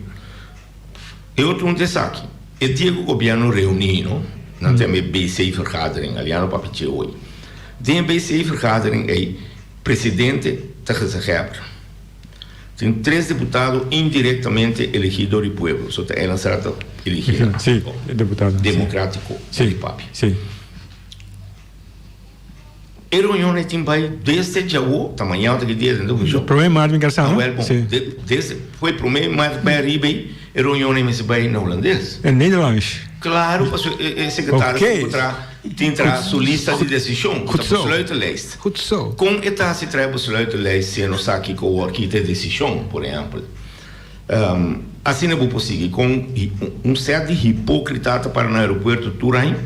S7: E otro un ta esaki, e dia ku gobièrnu reuní no, nan ta yama e BC vergadering, aliano papia dje oy. Den e BC vergadering ei, presidente ta gezaghèber. Tin tres deputado indirektamente elegí dor di pueblo, so ta einan sera ta eligí nan.
S5: Sí, e deputado.
S7: Democratico,
S5: Sí,
S7: di papia.
S5: sí.
S7: E reunion ei tin bai desde djawo, ta mañana ta ki dia den ta funshon.
S5: Prome maart mi kar sa, no?
S7: Awel bon,
S5: Sí.
S7: desde, foi prome maart bai ariba ei. E reunionnan mester bai na hulandes.
S5: In Nederlands.
S7: Claro, pasobra e secretaris tin cu traha, tin traha su lista di decision, cu ta besluitenlijst.
S5: Goed zo.
S7: Con e ta haci traha e besluitenlijst si e no sa kico wor, ki ta e decision, por ehempel. Asina bo por sigui con un set di hipocrita ta para na aeropuerto tur aña,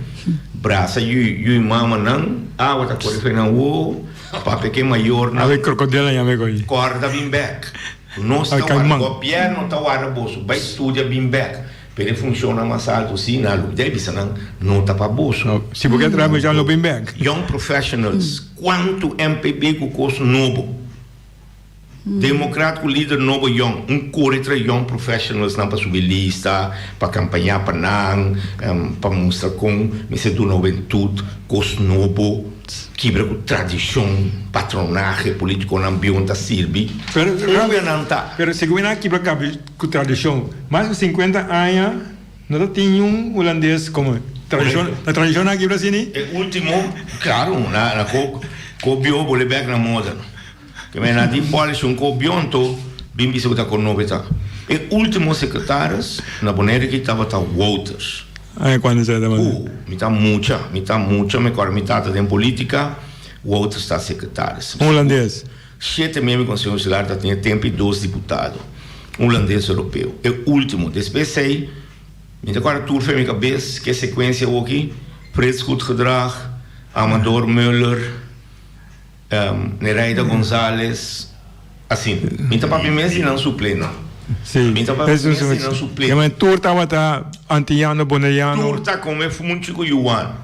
S7: brasa yu yu y mamanan, awa ta core fe nan wowo, papia cu e mayornan,
S5: Awe crocodil a yama e coy.
S7: Corda bin bek. Nos ta warda, gobierno ta warda boso bai studia bin bek, pero e funcionnan mas alto si nan lo debe bisa nan no ta pa boso.
S5: Si bo ke traha mucha lo bin bek.
S7: Young professionals, cuanto MPB cu cos nobo. Democrat cu lider nobo yong, un core tra young professionals nan pa subi lista, pa campaña pa nan, pa mustra con mester duna hubentud cos nobo, kibra cu tradicion, patronahe, politiconan bion ta sirbi.
S5: Pero,
S7: Unda nan ta?
S5: Pero segun nan kibra cu tradicion, mas cu 50 aña no ta tin niun Hulandes como tradicion, na tradicion nan a kibra asini?
S7: E ultimo, claro, na co bio bole bek na moda. Ke men a di polish un ko bionto bin bisa ku ta konobe ta. E ultimo secretaris na Bonaire ki tabata Wouters.
S5: Aña kuantu esei tabata?
S7: Ku mi ta mucha, mi ta mucha, mi kòrda mi tata den politika, Wouters ta secretaris.
S5: Un hulandes.
S7: Shete miembro di Konseho Insular ta tin e tempu i dos diputado. Un hulandes europeo. E ultimo. Despues esei mi ta kòrda tur fen mi kabes ke sekuensia awoki, Frits Goedgedrag, Amador Muller. Nereida Gonzalez, Asina. Mi ta papia mes di nan suple no.
S5: Si.
S7: Mi ta papia mes di nan suple.
S5: Ja, maar tur tabata antillano, boneriano.
S7: Tur ta come funchi cu yuan.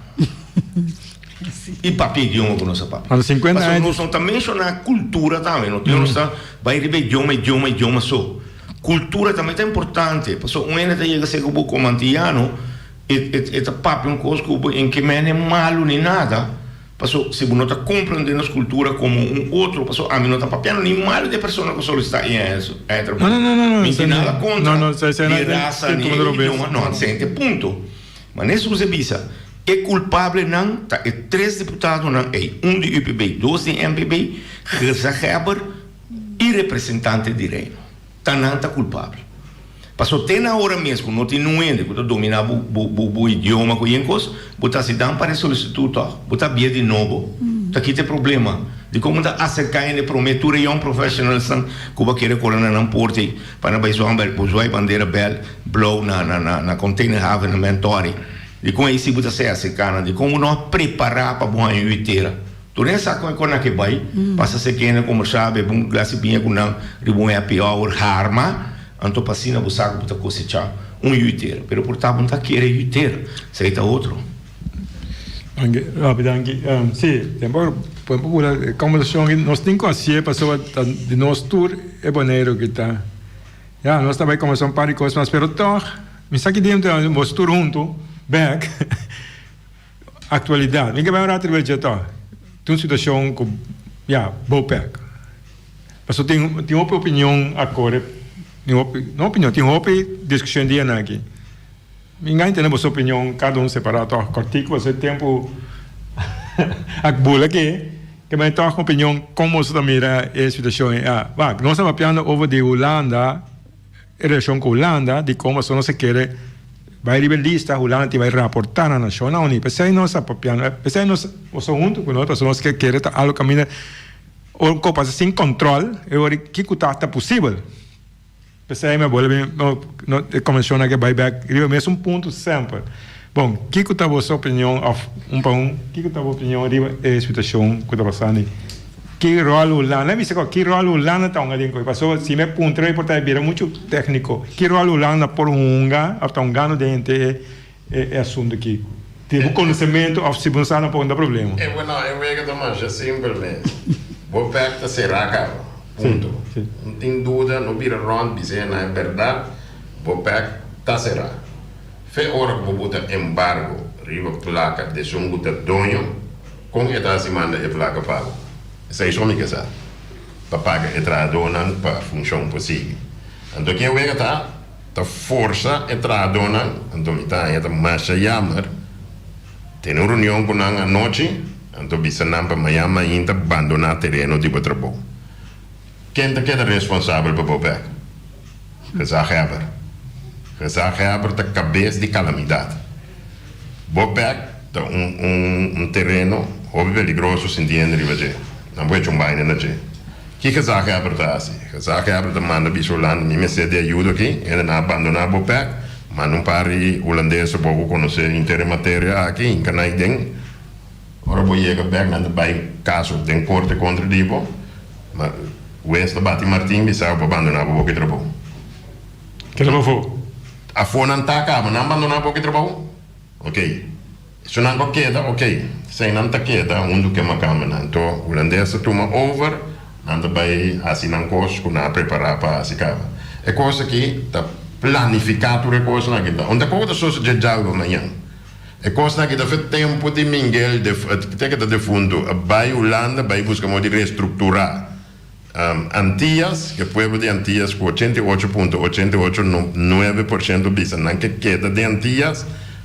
S7: I papia idioma cu nos a papia.
S5: Anto 50
S7: Pasobra
S5: aña.
S7: nos no ta menciona cultura tambe. No nos ta bay riba idioma, idioma, idioma so. Cultura tambe ta importante. Pasobra un hende ta yega ser cu bo como antillano, e, e, e ta papia un cos cu bo en ke mene malo ni nada. Paso si bo no ta comprende nos cultura como un otro, paso ami no ta papiando ni malo di e persona cu solicita e trabou.
S5: No, no, no, no,
S7: Mi tin nada contra
S5: no, no,
S7: ni raza ni idioma, no, esei ta e punto. Ma nes Jose bisa, e culpablenan ta e tres diputadonan ei, un di UPB, dos di MPB, gezaghebber y representante di Reino. Ta nan ta culpabel. Paso te na ora mes cu no tin un hende cu ta domina bo bo bo idioma cu yen cos, bo ta haci dan para e solicitud toch. Bo ta bia di nobo. Ta kita e problema. Di con bo ta acerca hende prome tur e young professionals nan cu bo a kere cora na nan poort ey pa nan bay zwaai bo zwaai bandera bel blauw na na na na container haven na Mentori. Di con ey si bo ta ser acerca nan. Di con bo no a prepara pa bo haña yu tera. Tur e sa kon e kona ke bai, pasa se kende kombersá, bebe un glas di biña ku nan riba un happy hour, harma, anto pa asina bo sa ku bo ta kosechá un yuitera. Pero por ta bo no ta kere yuitera, esei ta otro.
S5: Danki, hopi danki. Sí, tempo por bula e kombersashon aki nos tin ku hasié pasobra ta di nos tur e Boneiru ki ta. Ya, nos ta bai kombersá un par di kos mas, pero tòg mi sa ki dia nos tur huntu bèk. Actualidad. Mi ke bai un rato riba dje to. Tin un situacion cu ya, Bopec. Paso tin tin hopi opinion a core, tin hopi, no opinion, tin hopi discusion dianan aki. Mi nga intende boso opinion cada un separa toch cortico paso e tempo a bula aki. Ke bai toch opinion con boso ta mira e situacion ei. Ah, wak, nos ta papiando over di Hulanda. E relashon ku Hulanda di kon pasobra nos a kere bai riba e lista, Hulanda tin bai raportá na Nashonnan Uní. P'esei nos a papia, p'esei nos boso huntu ku nos pasobra nos ke kere ta algu kaminda ora un kos pasa sin kòntròl e ora kiko ta ta posibel. P'esei mi a bolbe no no e konvensshon a ke bai bèk riba mesun punto semper. Bon, kiko ta boso opinion òf un pa un kiko ta bo opinion riba e situashon ku ta pasando? Ki ròl Hulanda, mi bisa ki ròl Hulanda ta hunga den koe? Pasobra si mi puntra mi por ta bira muchu tèkniko. Ki ròl Hulanda por hunga òf ta hungando den henter e asuntu aki? Tin bo konosementu òf si bo no sa nan por ta problema?
S8: E bueno, e wega ta masha simpel mes. Bo bèk ta será kaba. Punto. No tin duda, no bira rònt bis'é na e bèrdat, bo bèk ta será. Fe ora ku bo buta embargo riba plaka d'esun ku ta doño, Kon e ta hasi manda e plaka pa bo? Esei so mi ke sa. Pa paga e trahadónan pa funshon por sigui. Anto ken wega ta? Ta forsa e trahadónan, anto mi ta haña ta masha yamer, tene un reunion ku nan anochi, anto bisa nan pa mañan mainta bandoná tereno di bo trabou. Ken ta keda responsabel pa bo bek? Gezaghebber. Gezaghebber ta kabes di kalamidat. Bopec ta un un un tereno hopi peligroso sin tin hende riba dje. Nan por hecha un baina na dje. Ki gezaghebber ta hasi? Gezaghebber ta manda bisa Hulanda mi mester di ayudo aki, hende nan a bandona Bopec, manda un par di hulandes bo ku konosé inter e materia aki, hinka nan aden. Ora bo yega bek nan ta bai kaso den korte kontra di bo, ma wes ta bati martin bisa bo pa bandona bo boki trabou.
S5: Keda bo afó.
S8: Afó nan ta kaba, nan bandona boki trabou? Ok. Su nan ku keda, ok. Esei nan ta keda huntu ku e makambernan. Anto hulandes ta tuma over, nan ta bai hasi nan kos ku nan a prepará pa hasi kaba. E kos aki ta planifiká tur e kosnan aki. Unda ku ta sosodé djalgo mañan? E kosnan aki ta fe tempu di Mingel te ke ta defuntu a bai Hulanda bai buska modo di restrukturá Antillas, ke pueblo di Antillas ku 88.88 9% bisa nan ke keda den Antillas,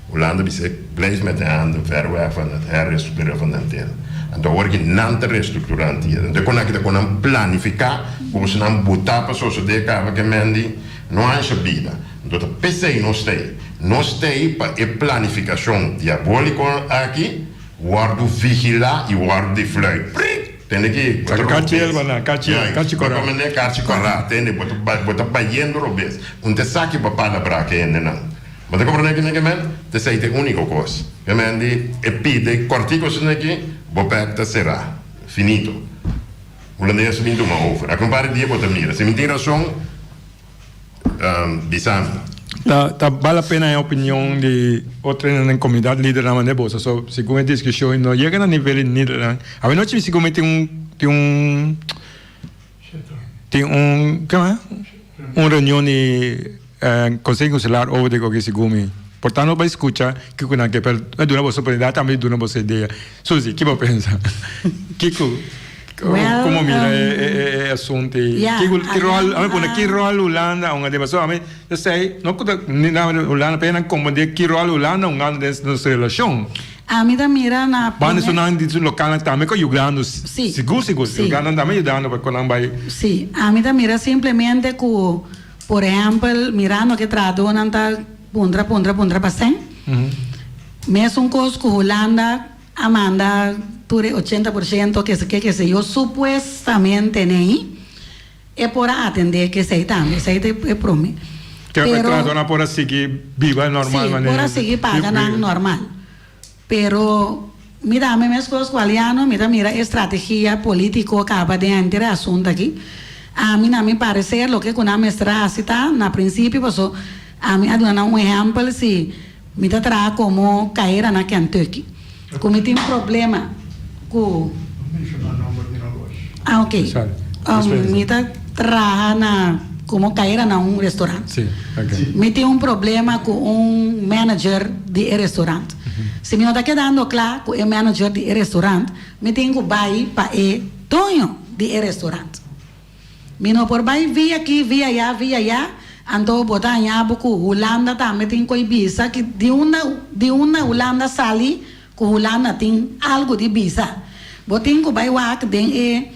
S8: Hulanda bisa blijf met de handen ver weg van het herrestruktureren van de Antillas. Anto awor ki nan ta restrukturá Antillas. Anto e kon aki ta kon nan planifiká kosnan butá pa sosodé kaba ke men di no ansha bida. Anto ta p'esei nos ta ei. Nos ta ei pa e planifikashon diabóliko aki wòrdu vigilá i wòrdu di fluit. Prit! Tende ki? Bo ta
S5: Kachi
S8: robes.
S5: elba na, kachi,
S8: Ja,
S5: kachi
S8: bo
S5: kòrá.
S8: komende kachi kòrá. Tende, bo ta bo ta bayendo robes. Un ta sa ki bo palabrá ku e hendenan. Bo ta komprendé kimen ke men? Ta esei ta e úniko kos. Ke men di e pide kòrtiku asina aki, bo pèk ta será. Finito. Hulandes a bin tuma over. Aki un par di dia bo ta mira. Si mi tin rason. Bisa mi.
S5: Ta ta bal la pena e opinion di otro hende den comunidad lidernan manera boso so segun e discusion no yega na nivel di lidernan awenochi mi sigur mi tin un tin un tin un kema un reunion di conseho insular over di koke segun mi por tanto no bai scucha kiko nan ke pero a duna boso oportunidad tambe di duna boso idea Susie ki bo pensa kiko
S6: Well,
S5: Como mira e, e, e asunto y
S6: Ja,
S5: ki, ki rol,
S6: ayan,
S5: a pone ki rol Hulanda un ade paso ami yo sei no ku ta ni na Hulanda pero nan comprende ki rol Hulanda un ande den nos relacion.
S6: Ami ta mira na
S5: Banda
S6: prome
S5: su nan di su lokalnan tambe ko yudando
S6: Sí,
S5: sigur sigur
S6: sí.
S5: lokalnan tambe yudando pa kon nan bai.
S6: Sí, ami ta mira simplemente ku por ehempel mirando ke trahadónan ta puntra puntra puntra pa sèn, mesun kos ku Hulanda A manda tur e 80% kese ke kese yo supuestamente nei e por a atende kesey tambe esey ta e prome
S5: Pero
S6: pero
S5: trahadornan por a sigui biba normal
S6: si
S5: manera
S6: por a sigui paga nan normal pero mi tambe meskos ku Aliano mi ta mira e strategia politico kaba den henter e asunto aki ami na mi parecer loke ku nan mester a hasi ta na principio paso ami a duna nan un ehempel si Mi ta traha komo kaera na Kentucky. Ku mi tin problema ku. Ah ok. Mi ta traha na komo kaera na un restaurant. Mi tin un problema ku un manager di e restaurant. Si mi no ta kedando kla ku e manager di e restaurant, mi tin ku bai pa e doño di e restaurant. Mi no por bai via aki, via aya, via aya, anto bo ta haña bo ku Hulanda tambe tin koi bisa ki di unda di unda Hulanda sali ku Hulanda tin algu di bisa. Bo tin ku bai wak den e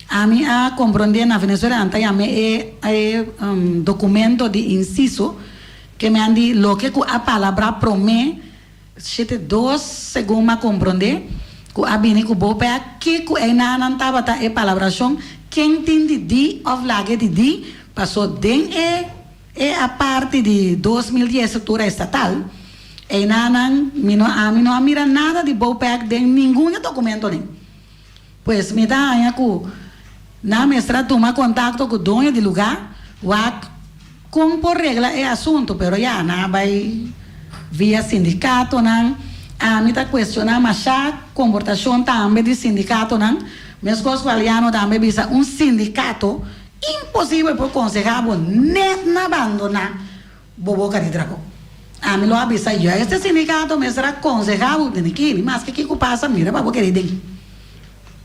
S6: ami a komprondé na Venezuela nan ta yama e e dokumento di insiso ke men di loke ku a palabrá promé Shete dos segun m'a komprondé ku a bini ku bo p'e ki ku einanan tabata e palabrashon ken tin di di òf lag'e di di pasó den e e a parti di 2010 struktura estatal einanan mi no ami no a mira nada di BOPEC den ningun e dokumentonan. Pues mi ta haña ku nan mester a tuma kontakto ku doño di lugá wak kon por regla e asuntu, pero ya nan a bai via sindikatonan. Ami ta kuestioná mashá komportashon tambe di sindikatonan, meskos ku Aliano tambe bisa un sindikato imposibel por konsehá bo nèt na bandoná Bo boka di trabou. Ami lo a bisa juist e sindikato mester a konseha bo tene kini maske kiko pasa mira pa bo kere den.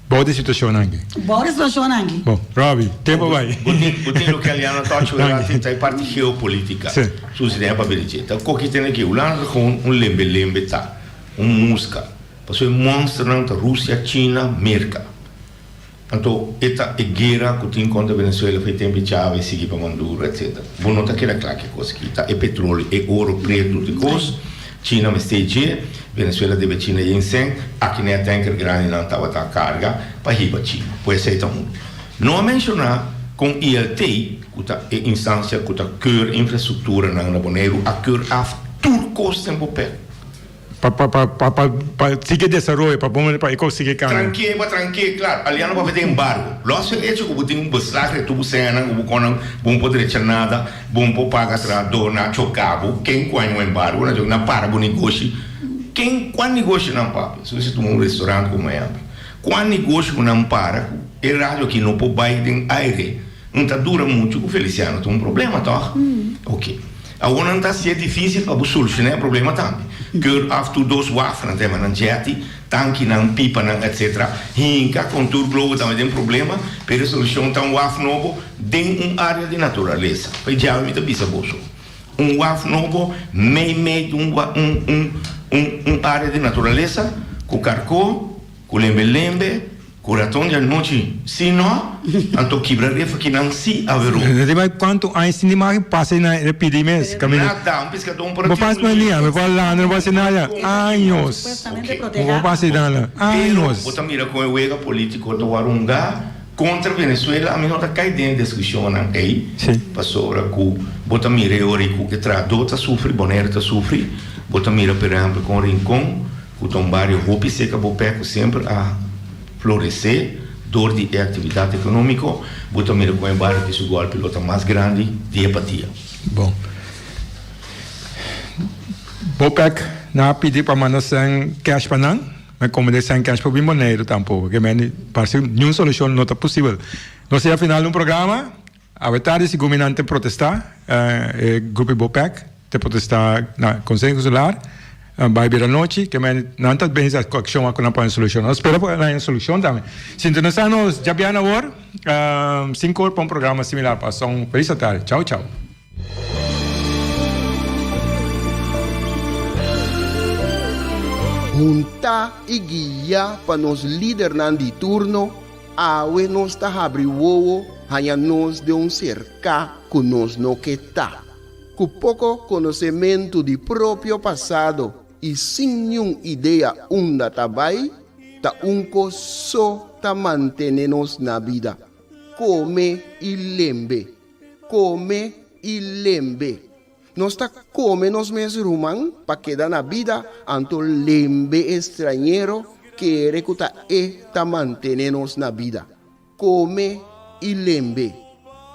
S5: Bou di situashonnan aki.
S6: Bou di situashonnan aki.
S5: Bon, Robbie, tempo bai.
S7: Bo tin, bo tin loke Aliano a tochi ora tin ta e parti geopolitica.
S5: Sí.
S7: Susi den e papia di dje. Ta koki tene ki Hulanda ta gewoon un lembe lembe ta. Un muska. Pasobra e monsternan ta Rusia, China, Merka. Anto e ta e guera ku tin kontra Venezuela for e tempu di Chavez sigui pa Manduro etc. Bo no ta keda kla ki kos ki ta e petrolio, e oro pretu tur kos. China mester dje, Venezuela debe China yen sen, aki na e tanker grandinan tabata karga pa hiba China. Pues esei ta un. No a menshoná kon ILT, ku ta e instansia ku ta keur infrastrukturanan na Boneiru, a keur af tur kos den Bopec.
S5: Pa pa pa pa pa pa sigui desaroyo, pa bon pa e kos sigui kana.
S7: Tranké pa tranké, klaro. Aliano papia den embargo. Los el hecho ku bo tin un beslag riba tur bo senanan ku bo konan bo no por drecha nada, bo no por paga trahadó, nan a choká bo. Ken ku haña un embargo? Nan a choká, nan a para bo negoshi. Ken, kua negoshi nan papia? Si bo tuma un restaurant komo ehèmpel. Kua negoshi ku nan para ku e radio aki no por bai den aire? No ta dura muchu ku Feliciano ta un problema, tòg? Oke. Awor nan ta hasié difísil pa bo solushoná e problema tambe. Keur af tur dos wafnan ta yama nan jetty, tankinan, pipanan, etc. Hinka kon tur globo tambe den problema, pero e solushon ta un waf nobo den un área di naturalesa. Pa e djawe mi ta bisa boso, un waf nobo mei mei di un un un un área di naturalesa ku karkó, ku lembe lembe, Ku raton di anochi si no, anto kibra ref akinan si aweró.
S5: Riba kuantu aña sin di maki pasa na e pidi mes kaminda.
S7: Nada, un piskadó un por
S5: Bo pasa pa nia, mi por landa, no por hasi nada. Años. Bo pasa nada. Años.
S7: Pero bo ta mira kon e wega politiko ta warunga kontra Venezuela, ami no ta kai den e diskushonnan ei, pasobra ku bo ta mira e ora ei ku e trahadó ta sufri, Bonaire ta sufri, bo ta mira por ehèmpel kon Rincon, Ku ta un bario hopi seka bo p'e ku semper a floresé dor di e aktividat ekonómiko, bo ta mira kon e bario ki su gòlpi lo ta mas grandi di e patia.
S5: Bon. Bopec nan a pidi pa manda sèn kèsh pa nan, men komo den sèn kèsh por bin Boneiru tampoko, ke men parse niun solushon no ta posibel. Nos ta yega final di un programa. Awe tardi segun mi nan te protesta, e grupo di Bopec te protesta na Conseho Insular, bai bira nochi, ke men nan ta bini sa akshon ku nan pone solushon. Nos spera por haña solushon tambe. Sintonisa nos djabièrnè awor, sinku or pa un programa similar. Pasa un felis atardi. Chau chau.
S3: Huntá i guiá pa nos lidernan di turno, Awe nos ta habri wowo haña nos den un serká ku nos no ke ta. Ku poko konosementu di propio pasado i sin niun idea unda ta bai, ta un kos so ta mantene nos na bida, kome i lembe, kome i lembe. Nos ta kome nos mes ruman pa keda na bida, anto lembe e strañero kere ku ta e ta mantene nos na bida. Kome i lembe.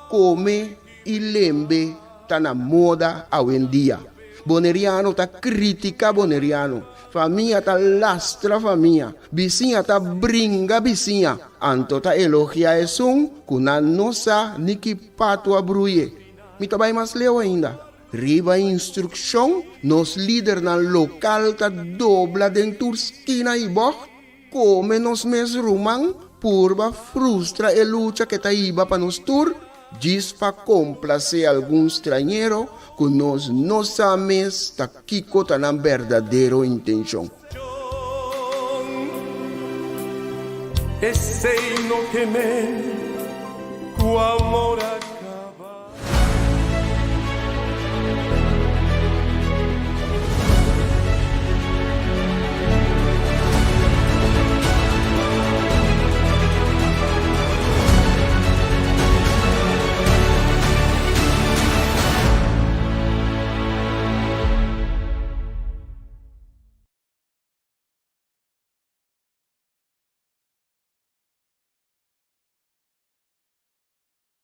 S3: Kome i lembe ta na moda awendia. Boneriano ta kritika boneriano, famia ta lastra famia, bisiña ta bringa bisiña, anto ta elogia esun ku nan no sa ni ki patu a bruye. Mi ta bai mas leu ainda. Riba instrukshon, nos lidernan lokal ta dobla den tur skina i bògt, kome nos mes ruman, purba frustra e lucha ke ta hiba pa nos tur, djis pa komplasé algun strañero ku nos no sa mes ta kiko ta nan berdadero intenshon.
S9: Esei no ke men ku amor a.